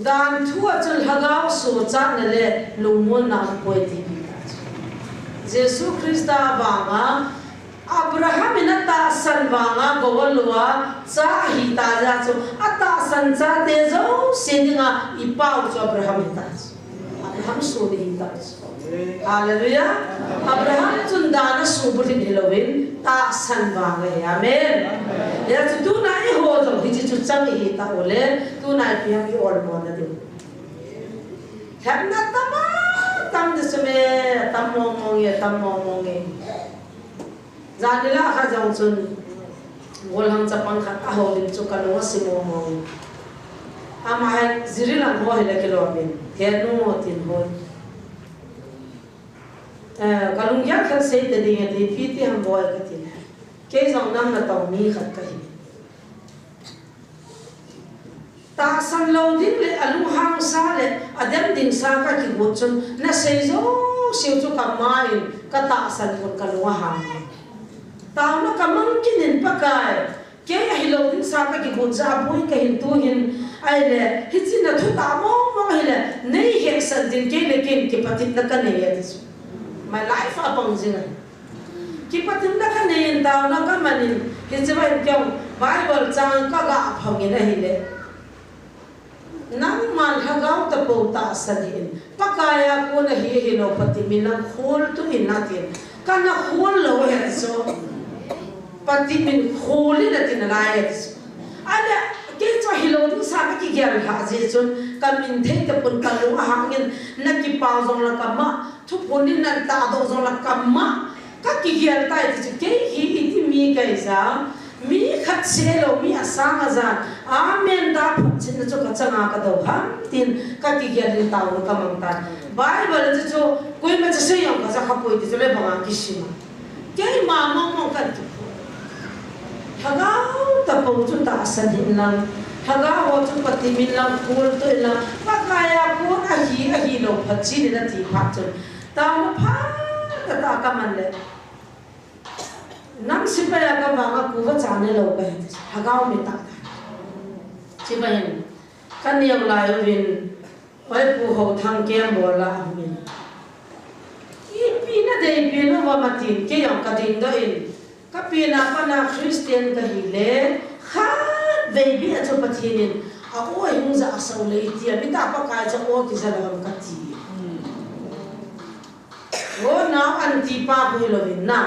Dan thu a chun lhagao sochatna le lungmonna aumpoi ti hi ta chu. Jesu Christa vanga Abraham in atahsan vanga gou alou a cha ahita jeh chun, atahsan chate jouse dinga ipau chu Abraham hita chu. Abraham soh ding hita chu. Hallelujah. Abraham chun dan a subulhit hilouvin, tahsan vang ahi. Amen. Hijeh chun tuna eiho jong hiche chu chang ihi tah uleh, tuna ipi ham i olmo na diu. Lhepna tam a tam ding chu me, tam mong mong e, tam mong mong e. Jan nilhah khat jong chun, golhang chapang khat ahoulim chu kalung asi mong mong e. Ama hi Jiribam ho hile kilom in, Henu tin hoi. Eh, kalunggel khat seita ding ati, ipi ti ham boi kati le. Kei jong nam natong mi khat kahi. Tahsan lou ding le alunghang sa le adem ding sa kakigot chun, nasei jouse u chu kama in katahsan pon kalung ahang. Taona kamang kit in Pakai, kei ahilou ding sa kakigot jeh a boi kahin tu hin, ahile, hiche na thutah mong mong ahile, nei hetsah ding kei le kei in kipatepna kanei ati chu. My life a pang jing ahi. Kipatepna kanei in taona kaman in, hiche va in kei jong Bible chang kaga phong in ahile. Nangman lhagao tapou tahsan hih in, Pakai a kon ahi ahilou patep in lang kholtoh in atin. Kana khol lou ahi chu. Patep in khol in atin alai ahi chu. Ahile, kei chu ahilou ding sa kakigel lhah jeh chun, kamin thei tapon kalung ahang in, nakipau jong le kama, thuphon in natahdoh jong le kama, kakigel tai ti chu, kei hi iti mi kahi jeh a, mi khat seh lou, mi asang ajan, amen ta photchetna chu kachang a kadou ham tin, kakigel in taona kamang tan. Bible chu chu, koima chu sei jong kaja khapoi ti chu le banga kisim a. Keima mong mong kan ti. Lhagao tapou chu tahsan hih in lang, lhagao ho chu patep in lang, kholtoh in lang, Pakai a kon ahi, ahilou phatchet in ati phat chun, taona phatah tah kaman le. Nam sepai a kavang a kuva cha nelou kahi, lhagao mi tah tah. Sepai hin, kaneo lai uvin, Oi, Pu Houthang keng bol a ahung in. Ipi nadei pen uvam atin, kei jong kadingdoh in. Kapen a pat a Christian kahi le, khatvei beh a chu Pathen in, a-o hung jahsah u le iti a, mi tah Pakai chu o kija lou ham kati. O nao anti pa hui louvin na.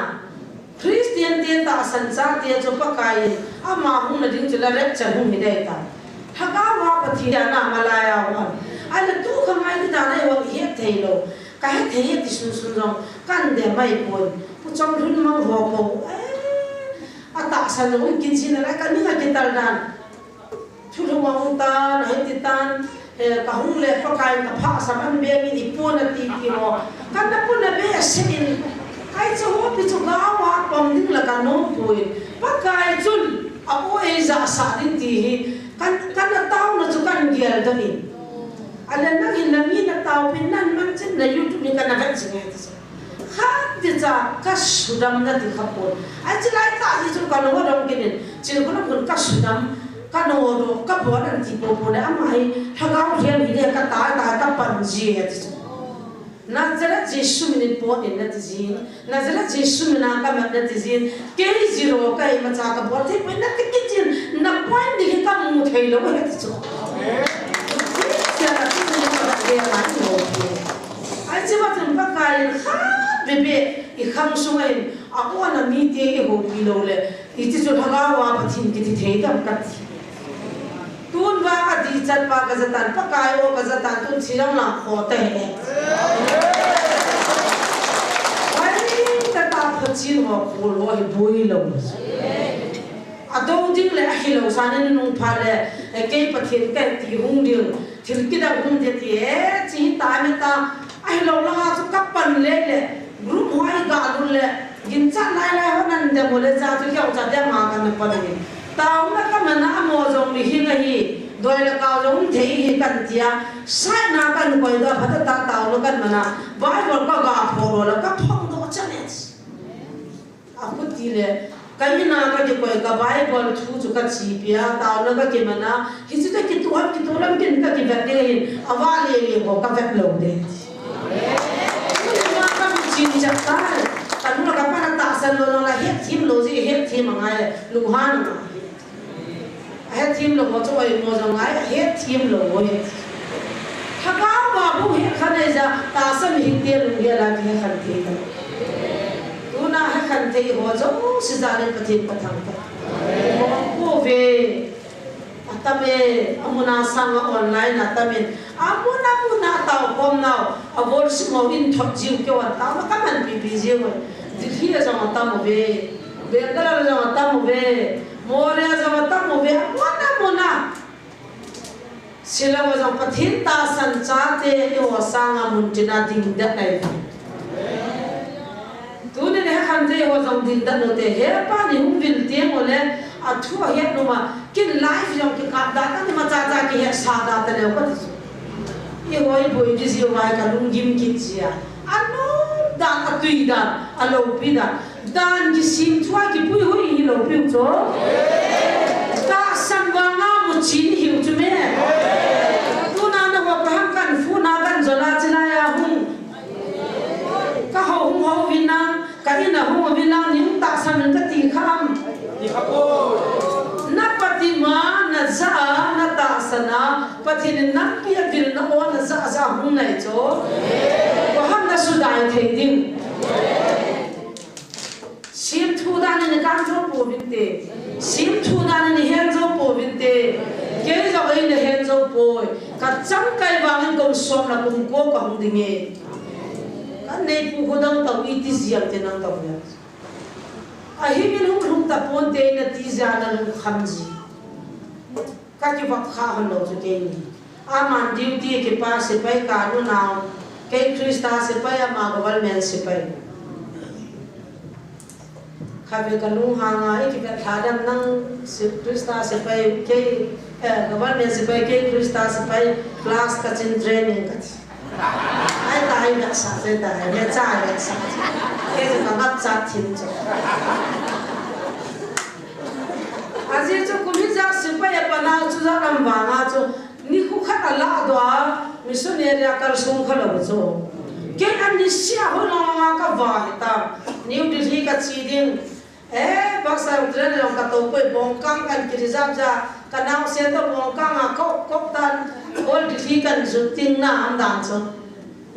Christian te tahsan chate chu Pakai in, ama hung na ding chu la rapture hung hi dei ta. Lhagao a Pathen a na malai a hung. Ahile tu kha ngai ti ta na i hung het thei lou. Ka hethei e ti sunsun jong kan de mai pon. Pu Chonglhun mang ho ko. Eh, atahsan jong kin sin a lai ka ning a kital dan. Thulhung a hung tan, ahi ti tan, eh, ka hung le Pakai in ka phasah an be min i pon a ti ti ho. Kan na pon a be a se in. Ai chu ho pi chu ga wa pom ding la ka nom pui. Pakai chun a o ei ja sa ding ti hi. Kan, kan na tau na chu kan gel da in. A le nang in na mi na tau pin nan man chin na YouTube ni kan na vet jing e ti chu. Khat ti cha ka sudam na ti kha pon. Ai chi lai ta ti chu ka no dong kin in. Chin ko na kun ka sudam, ka no do, ka bon an ti po po le ama hi, Lhagao Theng hi le ka ta ta ka pan ji e ti chu. Nazareth Jesu min in pon in na ti jin. Nazareth Jesu min a ka mat na ti jin. Kei zero ka ima cha ka bol thei pon na ti ki jin. Na point ni hi ka mu thei lo he ti chu. Sia na ti ni ka ba de ma ni lo. Ai chi ba tun Pakai in kha be be i khang sung in a ko na mi te i ho pi lo le. I ti chu Lhagao a Pathen kiti thei dam ka ti. Tun va ka di chat pa ka jatan, Pakai o ka jatan, tun chi lang lang kho ta he. Vai ta ta pha chin ho khol ho hi bui lo. A do ding le a hi lo sa ne nung pha le, e kei Pathen ka ti hung ding, thil kidang hung de ti e, chi ta me ta, a hi lo lang a chu ka pan le le, group ho i ga lu le, Ginchat lai lai ho nan dem u le cha chu keu cha dem a kan na pan hi. Taona ka man a mo jong mi hing ahi. Doi le kau jong thei hi kan tia. Sai na kan koi do phat ta taona kan man a. Bible ka ga pho ro la ka phong do challenge. A khu ti le. Ka ina ka ki koi ka Bible thu chu ka chi pia. Taona ka ki man a. Hi chu ta ki tu an ki tu lam kin ka ki vet ding ahi. A va le le ho ka vet lo de. Ka nu la ka pa na tahsan lou jong la, hetthem lou ji, hetthem angai, lunghan angai. Hetthem lou ho chu oi mo jong ngai, hetthem lou ho hi. Lhagao a bu hekhan nei ja, tahsan hinte lunggel a kihekhan thei ta. Tuna hekhan thei ho jouse jal in Pathen ka thangvah. Mo ko ve. Atam e, amun a sang a online atam in. Amun, amun a tao khom nau. A worship mo in thot jiu keu a tao na ka man pi pi jiu. Delhi a jong atam uve. Bangalore a jong atam uve. Moreh a jong atam uve. Amun, amun a. Shillong a jong Pathen tahsan chate i ho sang a mun tin a ding det nai. Tuni le hekhan thei ho jong ding det u te, he pa ni hung vil teng u le, a thu a het nom a, kin live jong kikap da, ka ni ma cha cha kihet sa da ta leu ka ti chu. I ho i boi di jiu vai ka lunggim kit jia. A nom dan, a tui dan, a loupi dan. Dan kisim thu a kipui hui hi loupi u chu. Tahsan vang a mu chin hi u chu me. Tuna na ho pa ham kan fu na kan jol a chi lai a hung. Ka ho hung ho vin nang, ka in a hung vin nang, ning tahsan in ka ti kha am. Ti kha poi. Na pati ma, na ja a, na tahsan a, Pathen in nampi a vil na o na ja ja hung nai chu. Ko ham na sudai thei ding. Sim thu dan in kan jo po vin te. Sim thu dan in hen jo po vin te. Kei jo ei le hen jo poi. Ka chang kai vang in kum som na kum ko ka hung ding e. Kan nei pu khu dang tau i ti jiam te nang tau ya. A hi min hung hung ta pon te na ti ja na lung kham ji. Ka kivop kha hon lou chu kei ni. Aman duty kipa sepai ka nu nau. Kei Christa sepai ama government sepai. Kha ve ka lunghang a i kivet lha dam nang se-, Christa sepai kei, eh, government sepai kei Christa sepai class ka chin training ka ti. Ai ta ai vet sa, ai ta ai vet sa, ai vet sa. Kei chu ka ngap cha thin chu. Ajeh chu kum hijat sepai a pan a chu ja lam vang a chu nikho khat a lah doh a missionary a kal sung kha lou chu. Kei an ni sia ho long long a ka va hi ta. New Delhi ka chi ding. Eh, Pastor Tren long ka to poi bongkang kan ki reserve ja. Ka nau se to bongkang a kok kok tan. All Delhi kan jut ting na am dan chu.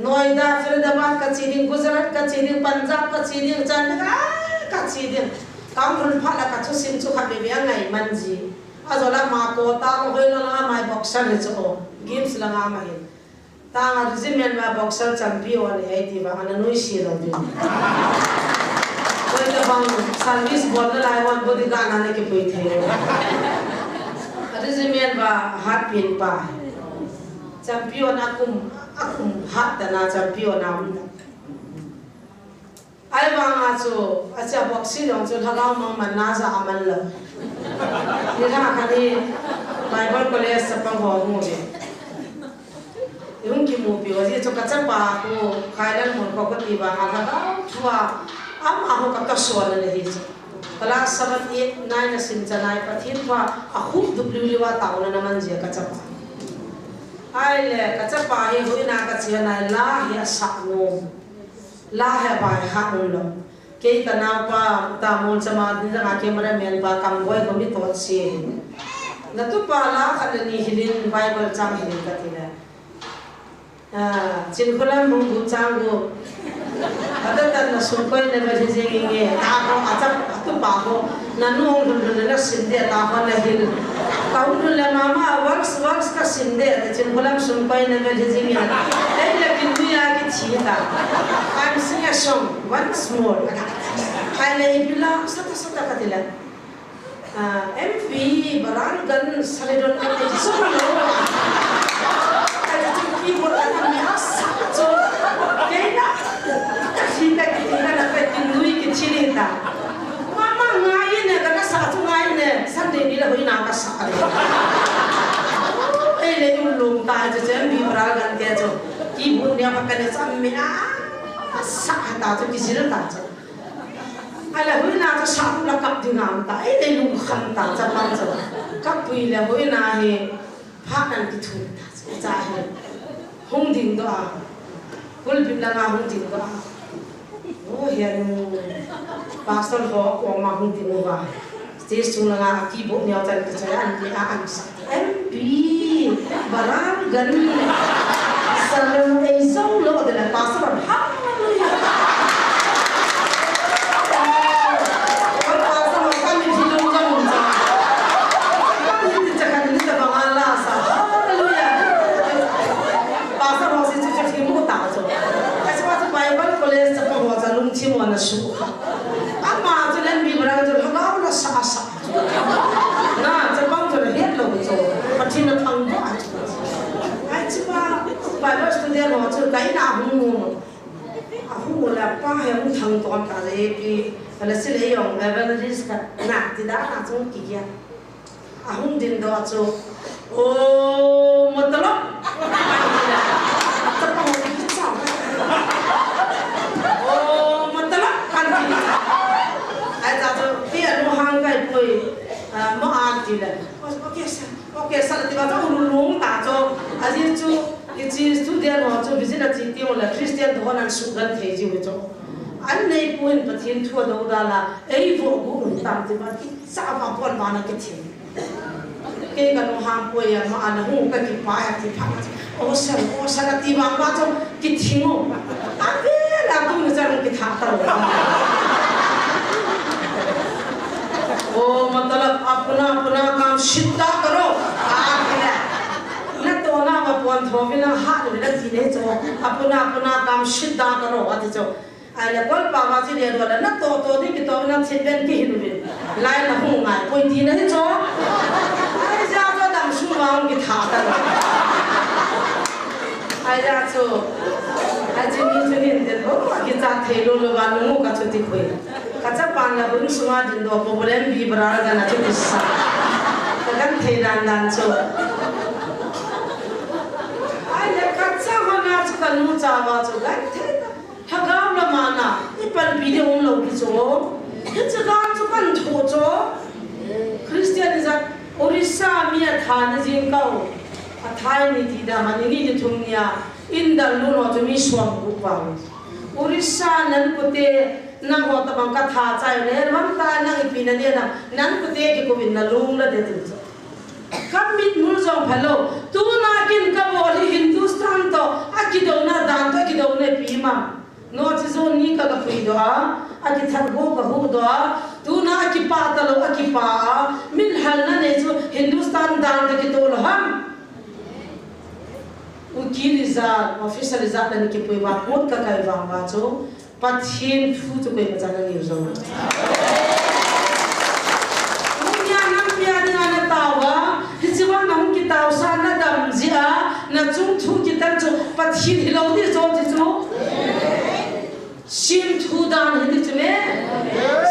Noida, Faridabad ka chi ding, Gujarat ka chi ding, Punjab ka chi ding, Chandigarh ka chi ding. Ka hung lhun phat la ka thusim chu kha be be a ngai man ji. A jo la ma ko ta ko hoi lo la mai boxer hi chu o. Games la nga ma hin. Tang a regiment va boxer champion ahi ti vang ana nuisat lou ding. Koi tabang service bol nalai hon bodyguard na nakipui thei. Regiment va hatpen pa. Champion akum, akum hat tana champion a um ta. Ahivanga chu, acha boxing jong chu lhagao mang man na ja aman lou. Nilhah khat hi Bible College chapang ho hung uve. Ihung kimupi u, ajeh chu kachapa khu, Khailalmun kho kati vanga lhagao thua, amaho katohsot na le hi chu. Class seven, eight, nine asim chan a hi Pathen thua, akhup dup liuliu a taona na man jia kachapa. Ahile, kachapa hi hoina kache nai la hi asah nom. La hi abai kha umlou. Kei kanaopa, Tamul chama, ni dang a cameraman pa, Kamboi ko mi tot si. Natupa la khat le ni hilin Bible chang hilin kati le. Ah, Chinkholam hung gu chang gu. Atatan na sum koi na ba hi jing inge. Ta ko achap, atupa ko. Nanu hung lhun lhun le nasim de ta hon le hin. Ka hung lhun le mama works works kasim de, te Chinkholam sum koi na vel hi jing e. Ei le kin ni a kithi ta. I'm sing a song once more. Ai le ipi la sata sata kati le. Ah, M V Barangan Saledon a te so lo. Ai chu keyboard a mi asa chu. Kei na. Kathi ka kiti ka na ka kin nui kithi ni ta. Mama ngai ne, kana sa chu ngai ne, Sunday ni la hoina kasa. Ei le ulung ta chu chen bi bra gan te chu. Keyboard nia ka kane cham mi a. Sa ta chu kijil ta chu. Ala hoina chu sa la kap ding am ta. Ei le lung kham ta chapang chu. Kapui le hoina hi. Phat nan kithun ta, cha hi. Hung ding doh a. Pulpit langa hung ding doh a. Oh, hian. Pastor ho, ko ma hung ding uva. Stage chung langa keyboard neo chan kichoi an ti a an sa. M V, Barangan. Salon ei zo lo de la pastor. Hallelujah. Pastor ho kami thilung jong um cha. Kami ti cha kami ni ta bang a la sa. Hallelujah. Pastor ho si chu chu thim u ta chu. Ka chu pa chu Bible college chapang ho cha lungthim u ana su. Ama chu len bi bra chu lhagao la sa sa. Na chapang chu la het lo chu. Pathen na thang ba chu. Ai chu pa Bible student ho chu kai na hung. Ahung u le pa hi ahung thang ton ta le pi, ala si le jong evangelist khat na ti da na chung ki ya. Ahung din doh chu, "O, matlab." Chapang ki cha. "O, matlab," kan ti. Ai ta chu, ti anu hang kai pui, ah, mo an ti le. "Okay, sir." Okay, sir, ti ba chu ulung ta chu. Ajeh chu, hiche student ho chu visit a che teng le Christian te hon an suhgal thei jiu chu. An neipu in Pathen thu adoh da la, ei vo gu um tam ti ba kicha va pon ba na kithing. Kei ka lunghang poi a, ma ana hung ka kipah a ti phat. O sir, o sir, ati vang ba chu kithing u. Ave la tu ni chan kitha ta lo. O matlab apna apna kaam sidha karo. Ati le. Na to na va pon tho vi na ha ni na ti le chu. Apna apna kaam sidha karo ati chu. Ai le kol pa va chi le do la na to to ni ki to na chin ben ki hin vi. Lai na hung ngai poi ti na hi chu. Ai ja to dam su va hung kitha ta. Ai ja chu. Ai chi ni chu hin de lo ki cha thei lo lo va nu ka chu ti khoi. Ka chapa na hun sunga din do problem bi bra ga na chu ti sa. Ka gan thei dan dan chu. Ai le ka cha ma na chu ka nu cha va chu gan thei. Lhagao lama na, i panpi ding um lo ti chu. Hiche dan chu kan thu chu. Christian ijat, Orissa mi a tha ni jing kau. A thai ni ti da ma ni ni ti thum ni a. In dal lu no chu mi som gu pa. Orissa nan kute, nang ho ta bang ka tha chai le, ram ta nang ipi na ni na, nan kute ki ko vin na lung la de ti chu. Ka mitmul jong phalou. Tuna kin ka bol hi Hindustan to, a kidouna dan to, a kidouna pi ma. No chi zo ni ka ka pui doh a, a kithat go ka hu doh a. Tuna a kipa talou, a kipa a. Min hal na nei chu Hindustan dan to kito lou ham. Kuki lijat, officer lijat le na kipui vang, kot ka kai vang va chu, Pathen thu chu koima chan na neu jou. Hungya nampi a dinga na tao va, hiche vang na hung kitao sa na dam jeh a, na chung thu kitan chu, Pathen hilou ding chu ti chu. Sim thu dan hi ti chu me.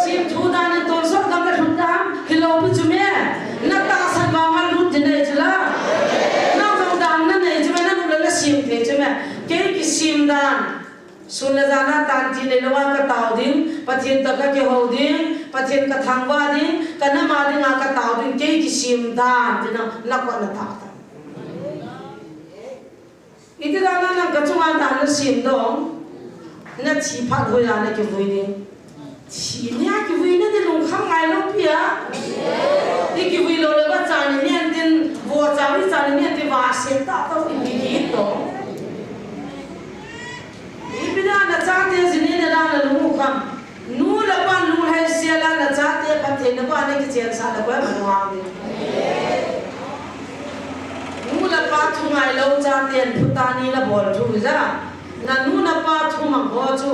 Sim thu dan in tonsot gam na lhut dan hilou pi chu me. Na tahsan vang a lut di nei chu la. Na vang dan na nei chu me, na lut le na sim thei chu me. Kei kisim dan. Sun le jan a tan ti nei lou a ka tao ding, Pathen toh ka kihou ding, Pathen ka thangvah ding, ka nam a dinga ka tao ding, kei kisim dan, ti na, na kot na tao dan. Iti dan a nang ka chunga dan na sim dong, na thi phat hoiya na kivui ding. Thi nia kivui na ti lungkham ngai lou pi a. I kivui lou le va chan ni nen tin, vo chan ni chan ni nen ti va sem ta ta i bi ki to. Ipi dan na chate jin ni na dan na lung u kham. Nu le pa lung hai sia la na chate phatthei na ba na kichen sa na ba ma nu a mi. Nu le pa thu ngai lou chate an phu ta ni na bol thu ja. Na nu na pa thu mang ho chu.